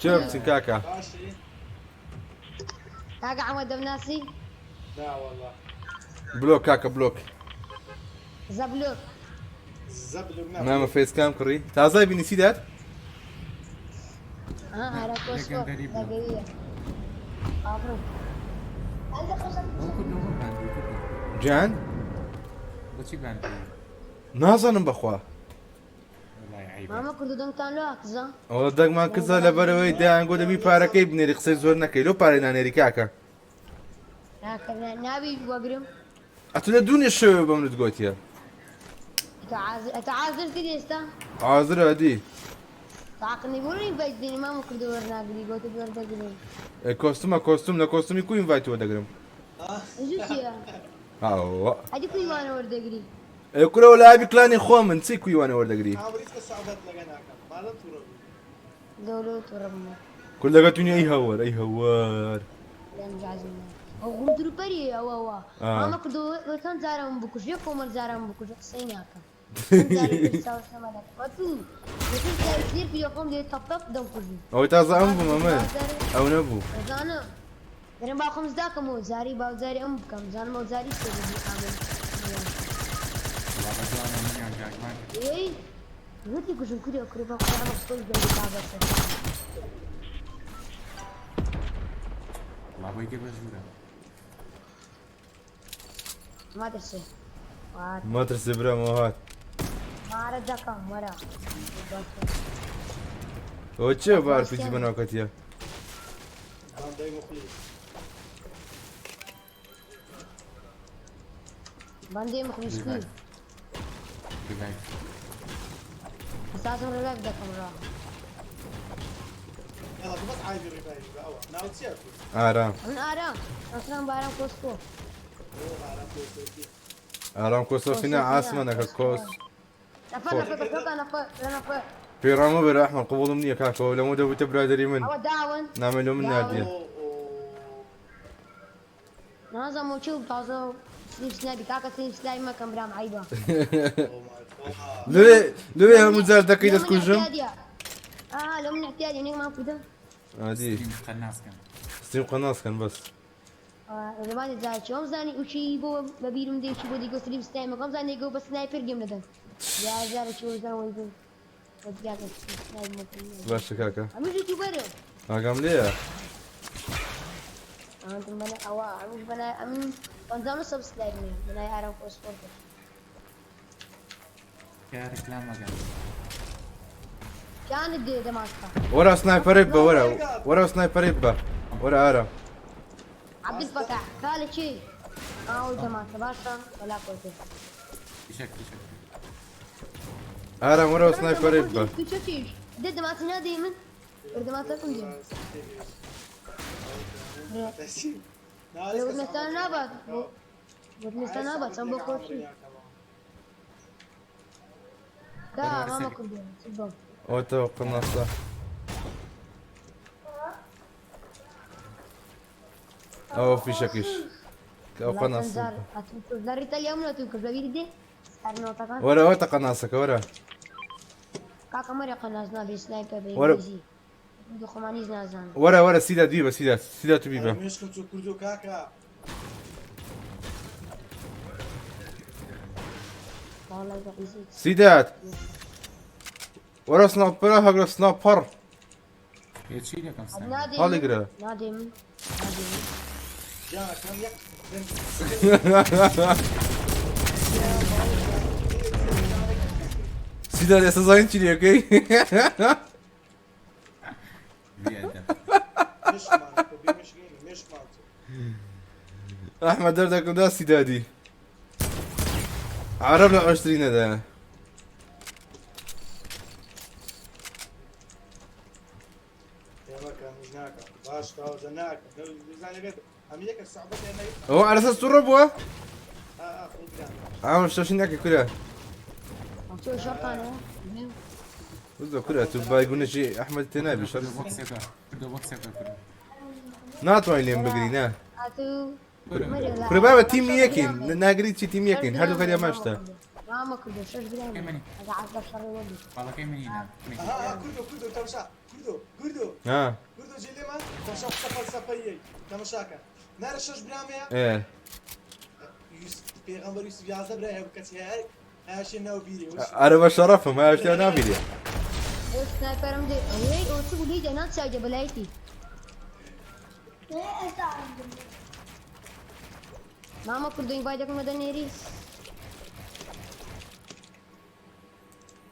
چێ بچن کاکە؟ کاکە عەمە دەمناسی؟ بلۆک کاکە بلۆک. زەبلۆک. مامە فەیس کام کڕی تازای بینی چی دات؟ جان نازانم بەخوا ئەوە دەنگمان کزە لەبەرەوەی دەیانگۆ دەبی پارەکەی بنێری قسەی زۆر نەکەی لۆ پارەی نانێری کاکە ناوی وەگرم. ئەتو لە دوونێ شەوێ بە منت گۆتیە. ئەتە عازر کرد ئێستا؟ عازرە ئەدی. تاقنی بۆ invite دێنی مامە کوردە وەرناگری گۆتت وەردەگرم. ئێ کۆستمە کۆستم لە کۆستمی کو invite وەردەگرم؟ زوو چییە؟ ئاوە. ئەدی کوی وانە وەردەگری؟ ئێ کورە وەلا ئەبی کلانی خۆمن چی کوی وانە وەردەگری؟ ئامریز کە سەعبەت لەگە ناکەم مادەم توڕە بووی. لۆ لۆ توڕە بوومە. کورد لەگە تونی ئەی هەوەر ئەی هەوەر. لەم جازم ئەو غومتر پەری ئەوە ئەوە مامە کردو چەند جارم بکوژ یەک کۆمەڵ جارم بکوژ قسەی ناکەم ئەوەی تازە ئەم بووم ئەمە ئەو نەبوو زانم دەرم با خۆم زداکەم و جاری با جاری ئەم بکەم زانم ئەو جاری سێ ئەی وتی کوژم کوری ئەو کوری با خۆیان خۆی بەری بابەتە وڵا بۆی گە بە ژوورە. ماترسێ ماترسێ برام ئەوە هات. مارە دەکەم وەرە. ئەوە چییە بە ئارپیجی بەناوکەتیە؟ باندەی مخلیس. باندەی مخلیس کوی؟ revive. ئەساسم revive دەکەم ڕا. يلا بس عادي revive ئەوە ناو چییە؟ ئارام. من ئارام. ئەسلام بارام کۆسپۆ. ئارام کۆسۆفینا ئاسمانەکە کۆس. نەفەر نەفەر بەکەوتان نەفەر لە نەفەر. پێڕامە بەرە ئەحمەد قبوڵم نییە کاکەوە لەمە دەبوویتە برادەری من. ئەوە داون. نامەی لۆ من ناردیە. نازانم ئەو چی بوو تازە stream snipe ی کاکە stream snipe مەکەم برام عەیبە. لێ لێ هەموو جار دەکەی دەتکوژم. ئا لە من اعتیادی نێک مام کوردە. ئادی. stream قەناس کەن. stream قەناس کەن بەس. لەبانی جار چۆم زانی ئوچی بۆ بەبیرم دێ چی بۆ دیگۆ stream snipe مەکەم زانی گۆ بە sniper گێم دەدەن. یا جارە چۆ زان وەی بوو. باشە کاکە. ئەمش یوتیوبەرم. ئاگام لێیە. ئەمن بەنا ئەوە ئەمش بەنا ئەمن 50 subscribe نییە بەنای ئارام کۆسپۆرت. کە ڕیکلام مەکەن. جانت دێ دەماشقا. وەرە سنایپەرێک بە وەرە وەرە سنایپەرێک بە وەرە ئارام. عەبدولفەتاح کا لە کێی؟ ئاو دەماشە باشە وەلا کۆتر. فیشەک فیشەک. ئارام وەرە سنایپەرێک بە. دێ دەماچ نادەی من دەماچەکەم دێ. لە نابات وتنستان نابات چەند بۆ خۆشی. کا مامە کوردی بۆ. ئەوە قەناسە. ئەوە فیشەکیش. ئەو قەناسە. لە ڕیتەلیام ناتوم کرد لەبیری دێ سەرنۆتەکان. وەرە ئەوە قەناسەکە وەرە. کاکە مەرە قەناس نابێ sniper بە وەرە. ئینگلیزی. دوو خۆمانیش نازانم. وەرە وەرە سیدا دوی بە سیدا سیدا تو بیبە. مێشکم چۆ کوردۆ کاکە. والله بە عیزەت. سیدات. وەرە sniper ە هەگرە sniper. ئێ چی دەکەم sniper؟ نادێ هەڵیگرە. نادێ من نادێ من. گیانەکەم یەک سیدات ئێستا زانین چی لێکەی؟ بێئەدەب. مێشکمان بێ مێشکین مێشکمان چۆ. ئەحمەد دەردەکەم دا سیدادی. عەرەب لە عۆشتری نەدایە. ئێمە کە مش ناکەم باش تاوەزە ناکەم بزانێت ئەم یەکە سەعبەت ئێمە ئەوە عەرەسە سوڕە بووە؟ خۆ گران. ئەمە شەشی ناکە کورە. چۆ شەڕتانەوە؟ وزە کورە تو بایگونەشی ئەحمەد تێنابی شەڕ. کوردۆ بۆکسێکە کوردۆ بۆکسێکە کوردۆ. ناتوانین لێم بگری نا. ئاتوو کورە بابە تیمی یەکین ناگری چی تیمی یەکین هەردوو کەریان ماشتە. مامە کوردۆ شەش گرام. منی. ئەگە عەزە شەڕی وەبی. باڵەکەی منی نا. ها کوردۆ کوردۆ تەماشا کوردۆ کوردۆ ها کوردۆ جێ لێمە تەماشا قسە فەلسەفەیەی تەماشاکە نارە شەش برامەیە ئێ یوسف پێغەمبەر یوسف 11 برای هەبوو کەچی هەر هاشێ ناو بیرێ ئەرە بە شەڕەفم هاشتیا نابیرێ. ئەو sniper م دێ ئەوەی ئەو چ بوو لێی دەنا چاوجە بەلایتی. مامە کوردۆ invite ەکەم بەدە نێری.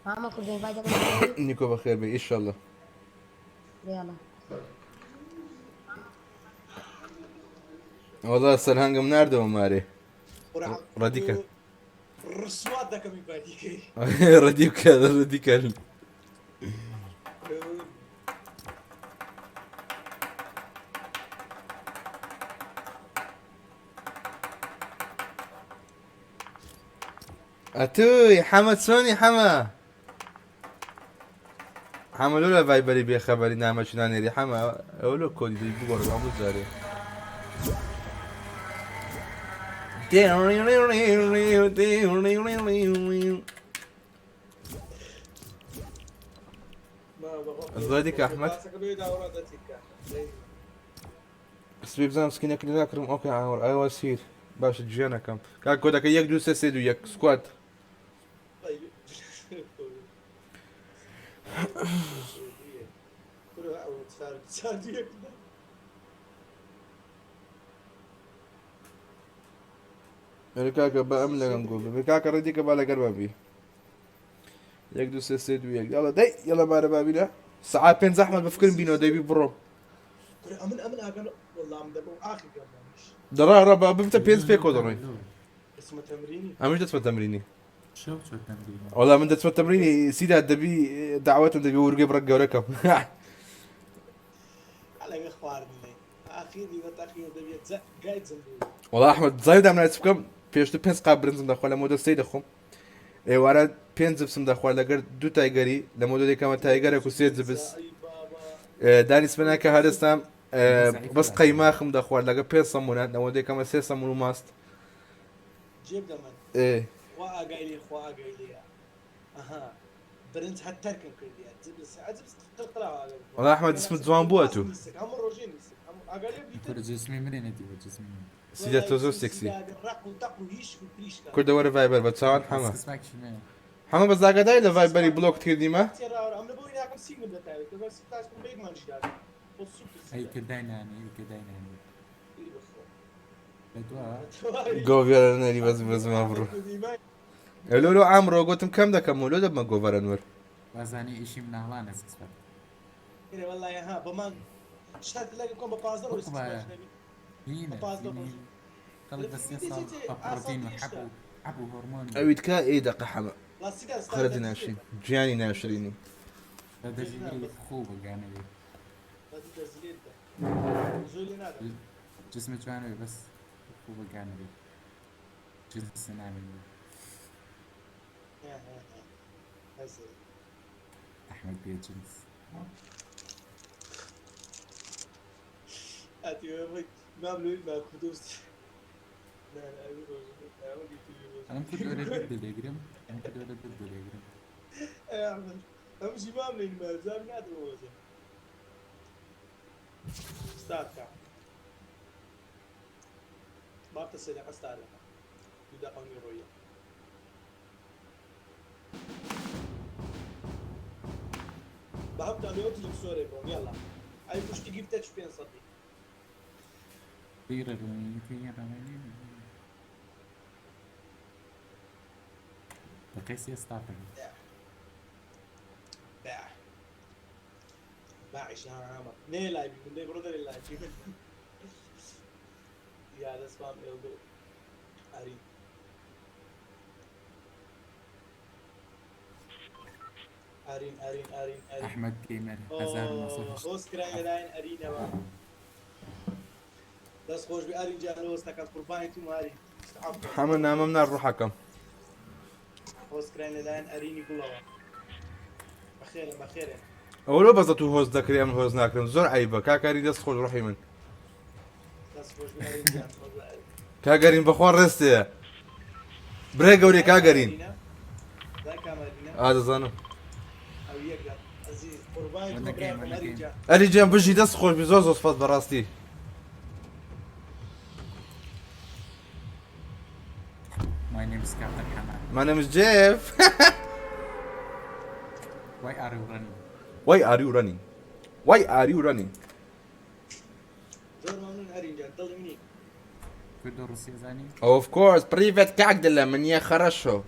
مامە کوردۆ invite ەکەم بەدە نێری. نیکۆ بەخێر بێ ئیشەڵڵا. یاڵا. وەڵا سەرهەنگم ناردەوە مارێ. ڕەدی کە. ڕسوات دەکەم ئینڤایتی کەی. ڕەدی بکە ڕەدی کە. ئەتوی حەمە چۆنی حەمە؟ حەمە لۆ لە ڤایبەری بێخەبەری نامەچی نانێری حەمە ئەوە لۆ کۆدی دەی بگۆڕ هەموو جارێ. زۆری کە ئەحمەد سبی بزانم سکینەکە لێ ناکڕم ئۆکەی ئاوڕ ئەوە سیر باشە گیانەکەم کاک کۆدەکە یەک دوو سێ سێ دوو یەک سکوات. ئەرێ کاکە بە ئەم لەگەم گۆ بێ کاکە ڕێدیکە با لەگەر بابی یەک دوو سێ سێ دوو یەک یاڵە دەی یاڵە بارە بابینە سەعات پێنج زەحمەت بفکرم بینەوە دەبی بڕۆم ئەمن ئەمن ئاگەن وەڵام دەبم ئاخر گەمەش دەڕا ڕا با ببتە پێنج پێکەوە دەڕۆین دەچمە تەمرینی ئەمش دەچمە تەمرینی شەو چۆ تەمرینی وەڵا من دەچمە تەمرینی سیدا دەبی داوەتم دەبی ورگەی بڕە گەورەکەم لەگە خواردنێ ئاخیری بە تەخیر دەبێت گای جم وەڵا ئەحمەد زای دام نایت بکەم پێشتر پێنج قاب برنجم دەخوا لە مۆدە سێ دەخۆم ئێوارە پێنج جبسم دەخوارد لەگەر دوو تایگەری لە مۆدە دەکەمە تایگەرێک و سێ جبس دانی سپنا کە هەرستام بەس قەیماخم دەخوارد لەگە پێ سەمونە لە مۆدەکەمە سێ سەمون و ماست جێب دەمەن ئێ خوا ئاگای لێ خوا ئاگای لێیە ئەها برنج هەر تەرکم کردیە جبس عجبس قلقلاوە ئاگای وەڵا ئەحمەد جسمت جوان بووە تو هەموو ڕۆژێ نیسک هەموو ئاگای لێ بیتر کورە جسمی منێ نەدیوە جسمی من سیدە تۆ زۆر سێکسی ڕق و تەق و هیشک و پریشکە کوردە وەرە ڤایبەر بە چاوان حەمە قسمێکی نەیە حەمە بەس ئاگاداری لە ڤایبەری بلۆکت کردیمە ئەم لە بۆی ناکەم سینگم دەتاوێت بەس تاچکم بەیەکمان ژیان بۆ سوپر ئەی کە داینانی ئەی کە داینانی لە دوا گۆڤێرە نەری بەس بەزما بڕۆ لۆ لۆ ئامڕۆ گوتم کەم دەکەم و لۆ دەبمە گۆڤەرە نوەر وازانی ئیشی مناڵانە سکسپەر والله ها بەمان شەرت لەگە کۆم بە 15 ڕۆژ وەکو هینە بە 15 ڕۆژ. خەڵک بە سێ ساڵ بە پڕۆتین و حەب و حەب و هۆرمۆن و ئەویت کە ئەی دەقە حەمە خەرەتی ناشرین گیانی ناشرینی بە دەژیلی خۆ بەگانەوێ جسم جوانەوێ بەس خۆ بەگانەوێ جنس نامێنێ ئەحمەد بێ جنس ئەم کوردۆرە دەر دەگرم ئەم کوردۆرە دەر دەگرم ئەم ژیمام لێ مەزار نادەوەزە ستارکە بابتە سێ دەقە ستارەکە دوو دەقە و نیو ڕۆیە بە هەمتان لێ ئەو سۆرێ بۆم یاڵا ئەی پشتی گیفتە چ 500 تیرە ڕوونی تیرە ڕوونی. دقەی سێ ستارتەکە باع باعش عامە نێ لای بی من بڕۆ دەرێ لای بی یا دەستمان ئێڵدۆ ئەرین ئارین ئارین ئارین ئارین ئەحمەد گەیمەر 1980 هۆست کرای لەلایەن ئەرینەوە دەست خۆش بی ئارین جان هۆستەکەت قوربانی تو ئارین حەمە نامەم نار ڕوحەکەم هۆست کراین لەلایەن ئەرینی گوڵەوە بەخێرن بەخێرن ئەوە لۆ بەزە تو هۆست دەکرێ ئەم هۆست ناکرم زۆر عیبە کاکاری دەست خۆش ڕۆحی من دەست خۆش بی ئارین جان خۆش ئارین. کاگەرین بەخوا ڕێستەیە برێ گەورەی کاگەرین ئارینە؟ دای کام ئارینە؟ ئا دەزانم ئەو یەک عەزیز قوربانی تو وەنە گەیم، براکەم وەنە ئارین گەیم. جان ئەری گیان بژی دەست خۆش بی زۆر زۆر سپاس بەڕاستی My name is Captain Hamad. My name is Jeff. Why are you running? Why are you running? Why are you running? زۆر مەمنون ئارین جان دڵی منی کوردۆ ڕووسیە زانی؟ Of course, привет, как дела? Мне хорошо.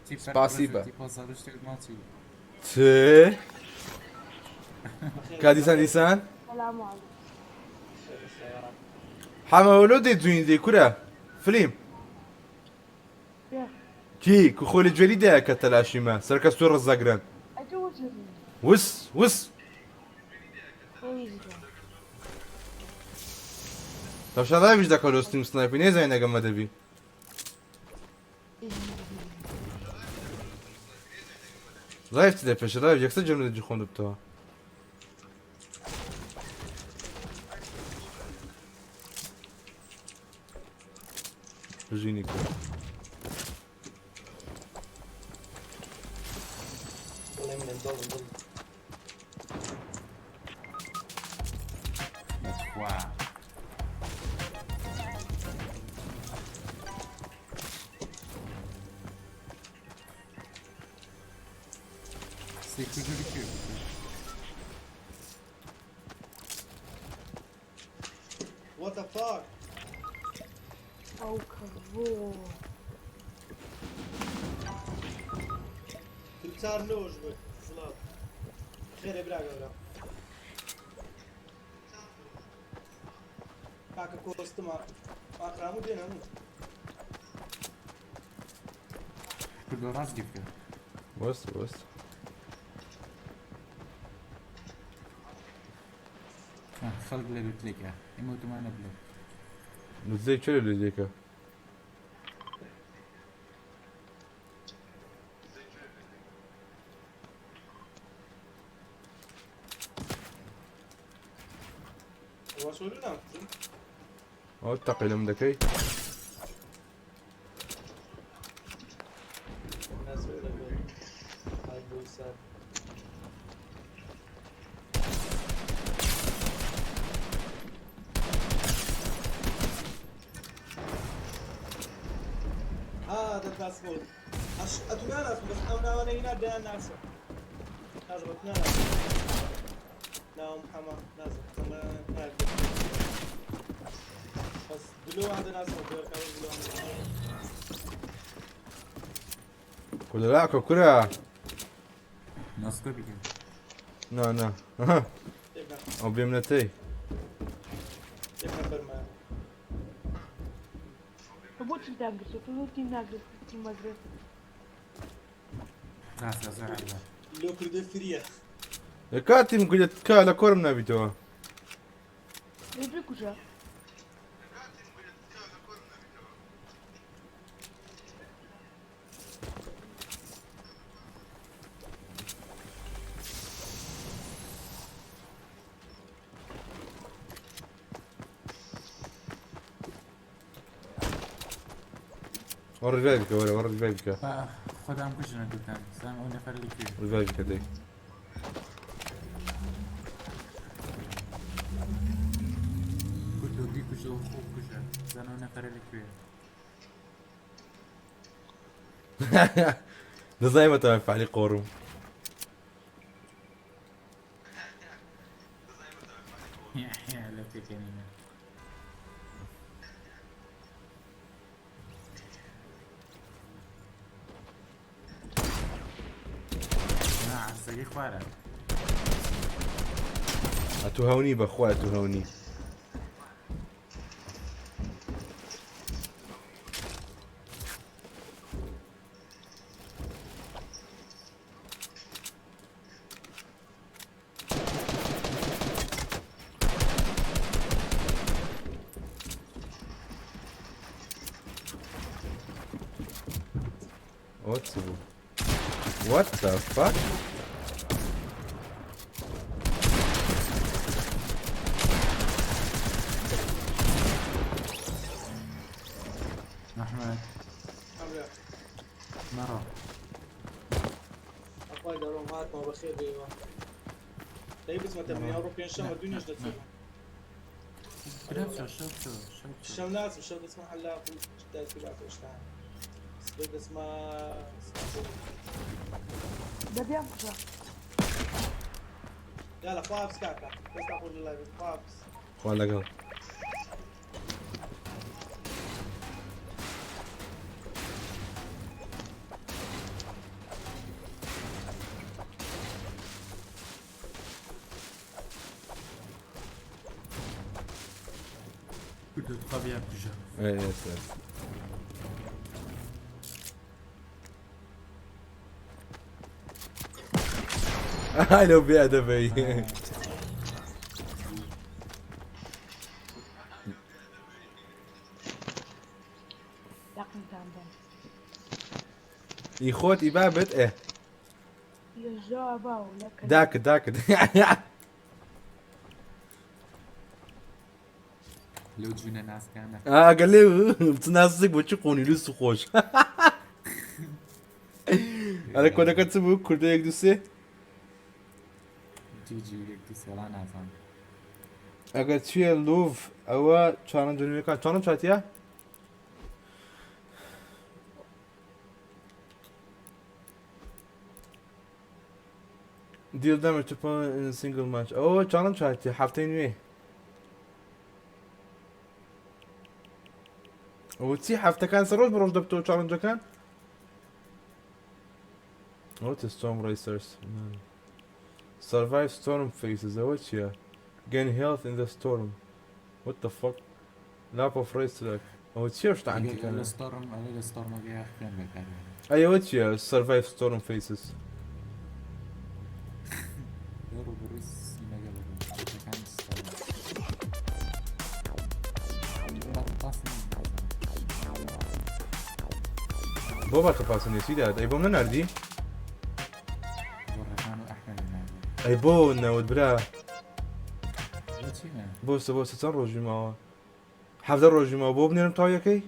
چی فەرق Спасибо. ڕۆژ تیپۆ زەڕ شتێک ماچی چ؟ کا دیسان دیسان؟ سلام عليكم حەمە وەلۆ دەی جوین دەی کورە فلیم. کی کو خۆ لە جوێری دایە کە تەلاشی مە سەرکە سوور ڕزەگرن وس وس تەمشا لاویش دەکە لۆ ستیم سنایپی نێزانین ئەگە مە دەبی. ڵایڤ چ دەپێش ڵایڤ یەکسەر جێم لە جی خۆم دەبتەوە. بژینی کورد. دڵێ منە دڵم دڵم. بەخوا. سێ کوژری کێ بکوژ؟ What the fuck؟ ئەو کەڕۆ. چار نۆش بوو سڵاو خێرێ برا گەورە کاکە کۆستمە ئاکرامو دێن هەموو. کوردۆ ڕاست گیرکە. وەست وەست. خەڵک لە لوتلێکە ئێمە وتمانە بلۆک. لوتلێک کێ لە لوتلێکە؟ ئەوە تەقی لەم دەکەی؟ کولەلاکە کورە. ناسکۆ بیکە. نا نا ئەو بێمنەتەی. بۆ تیمتان گرتووە تۆ تیم ناگرێت تیم مەگرێت. ڕاستە زۆر عەیبە. لۆ کوردە فریە. لە کاتیم گولە تکا لە کۆرم نابیتەوە. لێ بکوژە. وەڕ ریڤایڤ بکە وەرە وەڕ ریڤایڤ بکە. با خۆتان بکوژن هەردووکتان بزانم ئەو نەفەرە لە کوێیە. ریڤایڤ بکە دەی. کوردۆ بیکوژە و خۆ بکوژە بزانم ئەو نەفەرە لە کوێیە. دەزانی بەتەمای فعلی قۆڕم. لە پێکەنینە. نا عەرزەکەی خوارە. ئەتوو هەونی بەخوا ئەتوو هەونی. ئەوە چ بوو؟ What the fuck؟ ئەحمەد مەڕۆ. ئەخوای دەڕۆم هاتمەوە بەخێر بێیەوە. دەی بچمە تەمەنی ئەوڕۆ پێنجشەممە دوو نوێژ دەچم. برا بچۆ شەو بچۆ شەو بچۆ. شەو ناچم شەو دەچمە حەلاق و دایکی باتەوە شتان. سبەی دەچمە سپاسەوە. دەبیان کوژە. یالا خواحافز کاکە دەستان خۆش لە لای بێت خواحافز. خوا لەگەڵ. کوردۆ تخوا بیان کوژە. ئێ ئێستا. ئای لەو بێ ئەدەبەی. لەقمتان بم. ئی خۆت ئی بابت ئێ. داکت داکت. لەو جوونە ناسکانە. ئاگە لێ چ ناسک بۆ چ قۆنی لوس و خۆش. ئەرە کۆدەکە چ بوو کوردە یەک دوو سێ؟ جی جی یەک دوو سێ وەڵا نازانم. ئەگەر چییە لوڤ ئەوە challenge نوێکان challenge هاتیە؟ Deal damage to opponent in a single match. ئەوە challenge هاتیە هەفتەی نوێ. ئەوە چی هەفتەکان سەر ڕۆژ بە ڕۆژ دەبتەوە challenge ەکان؟ What is Storm Racers? Man. Survive Storm Phases. ئەوە چییە؟ Gain health in the storm. What the fuck? Lap of race track. ئەوە چییە شتە عەنتیکانە؟ لە storm ئەوە لە storm ەکەی خوێن بەکارهێنن. ئەی ئەوە چییە Survive Storm Phases؟ لێ ڕووبەڕووی سینەگە دەبن شتەکانی storm. باس نییە. بۆ باتە پاسە نێسی داد ئەی بۆم نەناردی؟ بۆ ڕێکان و ئەحمەدی ناردی. ئەی بۆ نەوت برا بۆچی نا؟ بۆسە بۆسە چەند ڕۆژی ماوە؟ 17 ڕۆژی ماوە بۆ بنێرم تاویەکەی؟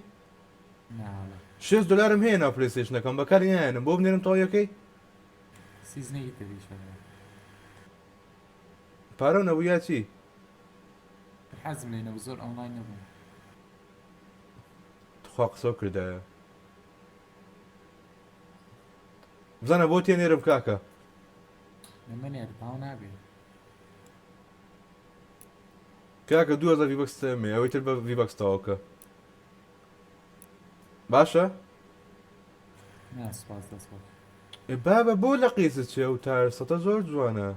نا وەڵا. 6 دلارم هەیە ناو PlayStation ەکەم بەکاری نایەنم بۆ بنێرم تاویەکەی؟ season ێکی تریش هەیە. پارەو نەبوو یا چی؟ حەزم لێ نەبوو زۆر ئۆنلاین نەبووم. تخوا قسەو کردایە. بزانە بۆ تێ نێرم کاکە. نەمەنێر باو نابێ. کاکە 2000 V-Bucks تێمێ ئەوەی تر بە V-Bucks تەواوکە باشە؟ نا سوپاس دەست خۆش. ئێ بابە بۆ لە قیزت چێ ئەو تایەر سەتە زۆر جوانە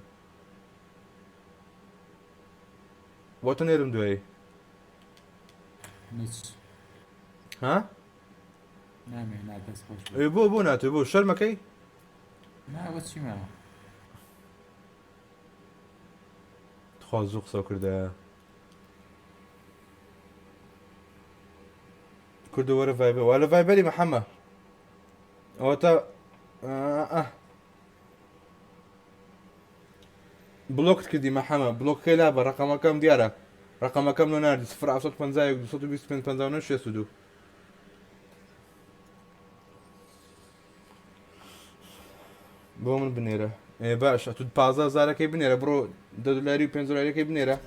بۆتە نێرم دوایی نچ ها؟ نامێ نا دەست خۆش بێ. ئێ بۆ بۆ ناتێ بۆ شەرمەکەی؟ نا بۆ چیمە؟ تخوا زوو قسەو کردایە. کوردە وەرە ڤایبەر وا لە ڤایبەری محەمە ئەوە تا بلۆکت کردی محەمە بلۆکەکەی لابە ڕقەمەکەم دیارە ڕقەمەکەم لۆ ناردی 0 751 225 59 62 بۆ من بنێرە ئێ باش ئەتو 15 هەزارەکەی بنێرە بڕۆ دە دلاری و پێنج دلاریەکەی بنێرە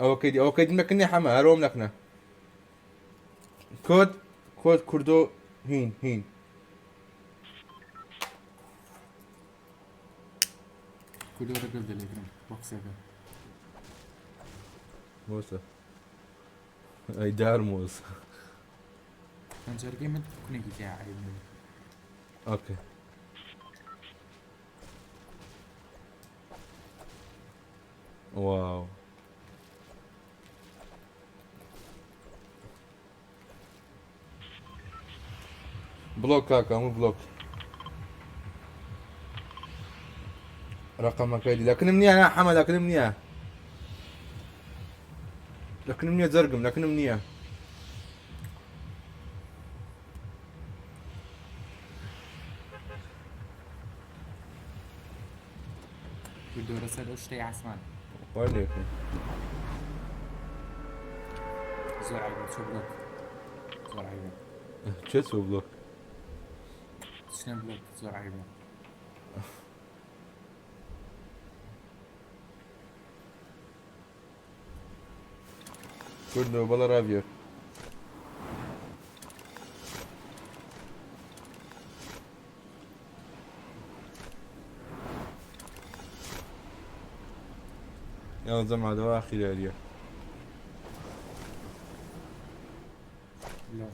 ئەوەکەی دی ئەوەکەی دی نەکنێ حەمە هەرۆم نەکنە کۆد کۆد کوردۆ هین هین کوردۆ ڕگەل دەلێگرم بۆ قسەکە بۆسە ئەی دار مۆز پەنجەرگەی من کونێکی تیا عەیب نەبێت. ئۆکەی. واو. بڵۆک کاکە هەموو بڵۆک ڕقەمەکەی دی لەکنم نییە نا حەمە لەکنم نییە لەکنم نییە جەرگم لەکنم نییە دۆرە سەر ئەو شتەی ئاسمان وای لێکەی زۆر عیبە چۆ بلۆک زۆر عیبە چێ چۆ بلۆک چنە بلۆک زۆر عیبە کوردەوە بەڵە ڕاڤیەر. يلا جماعة دوا آخر يارية. لا.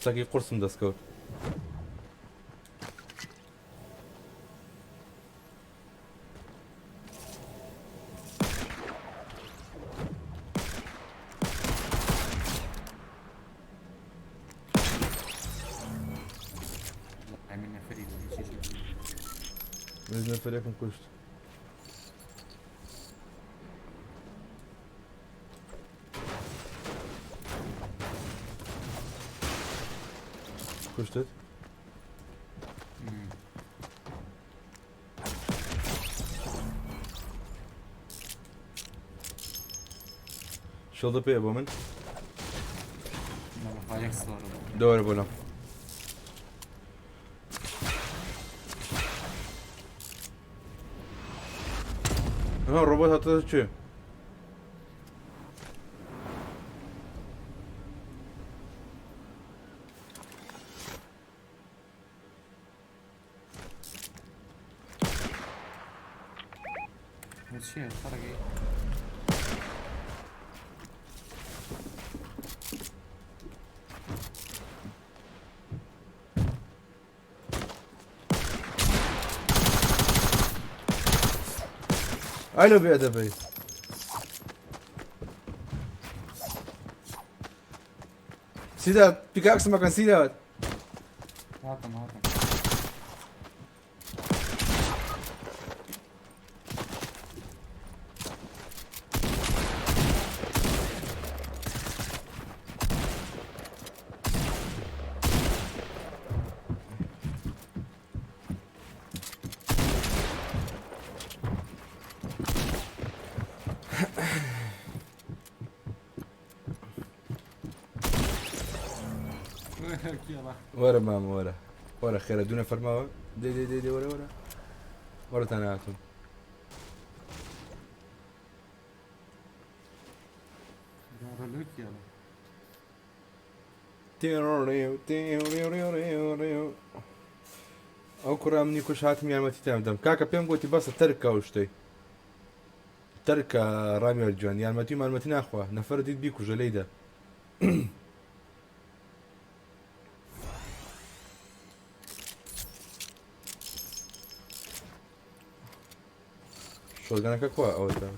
چەکی قورسم دەستکەوت. من نەفەری بوو هیچ منیش نەفەرێکم کوشت. کوشتت؟ شڵدە پێ بۆ من؟ دەوەرە بۆ لام. ها ڕۆبۆت هاتە کوێ؟ چییە فەرقی؟ ئای لەو بێئەدەبەی. سیداد پیکاکسم بکەن سیداد. هاتم هاتم. وەرە مامە وەرە وەرە خێرە دوو نەفەر ماوە دێ دێ دێ دێ وەرە وەرە وەرە تا نهاتوون. ئەو کوڕە منی کوش هاتم یارمەتی تام دەم کاکە پێم گوتی بەسە تەرکە ئەو شتەی تەرکە ڕامیار جوان یارمەتی مارمەتی ناخوا نەفەر دیت بیکوژە لێیدا. شۆتگەنەکە کوا ئەوەتا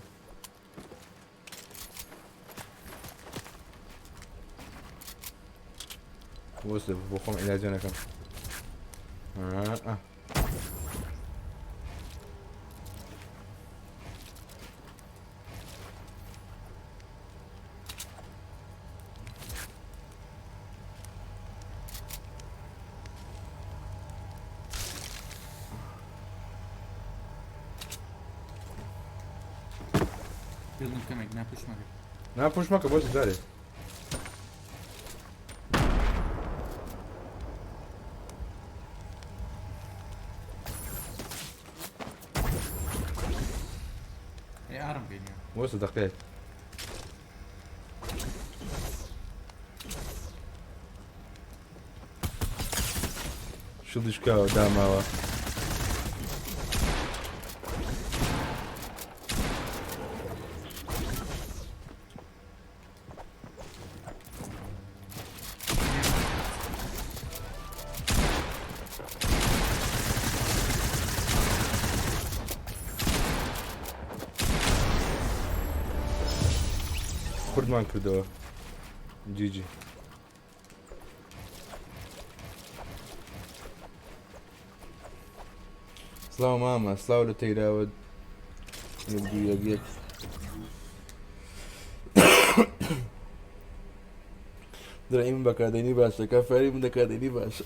وەستە بۆ خۆم عیلاجەنەکەم ئا. بێڵم کەمێک ناپوش مەکە. ناپوش مەکە بۆ جارێ. ئێ ئارم بینیوە. وەستە دەقەیەک. شڵی شکاوە داماوە. کوردمان کردەوە جیجی. سڵاو مامە سڵاو لە تەیراوە یەک دوو یەک یەک درەی من بەکاردێنی باشە کە فێری من دەکاردێنی باشە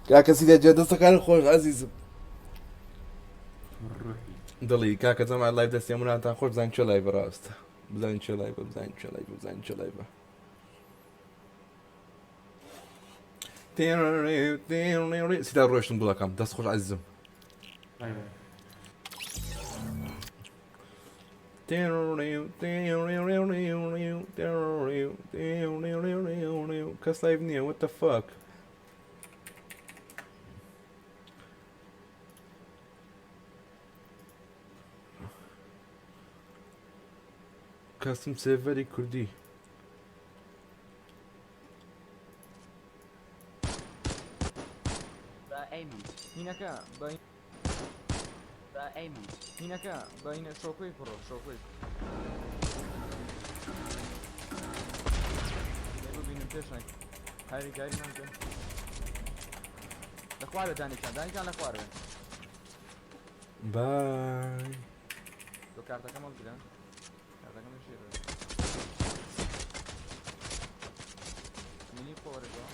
کاکە سیدە جێ دەستەکان خۆش عەزیزم دڵی کاکە جەماعەت live دەستی مناتان خۆش بزانین چێ live ڕاستە بزانین چێ live بزانین چێ live بزانین چێ live سیدا ڕۆشتم گوڵەکەم دەست خۆش عەزیزم کەس live نییە what the fuck custom server ی کوردی. هینەکە بە هینە شۆکۆی بڕۆ شۆکۆی ببینم پێشنگ هاریکاریمان بکەن. خوارێ دانیکان دانیکان لە خوارێ. بای. تۆ کارتەکەم هەڵگرە، کارتەکەم ژێرە. منی خۆرەوە.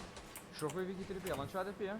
شۆکۆی ویکی تر پێڵەن چوادە پێ؟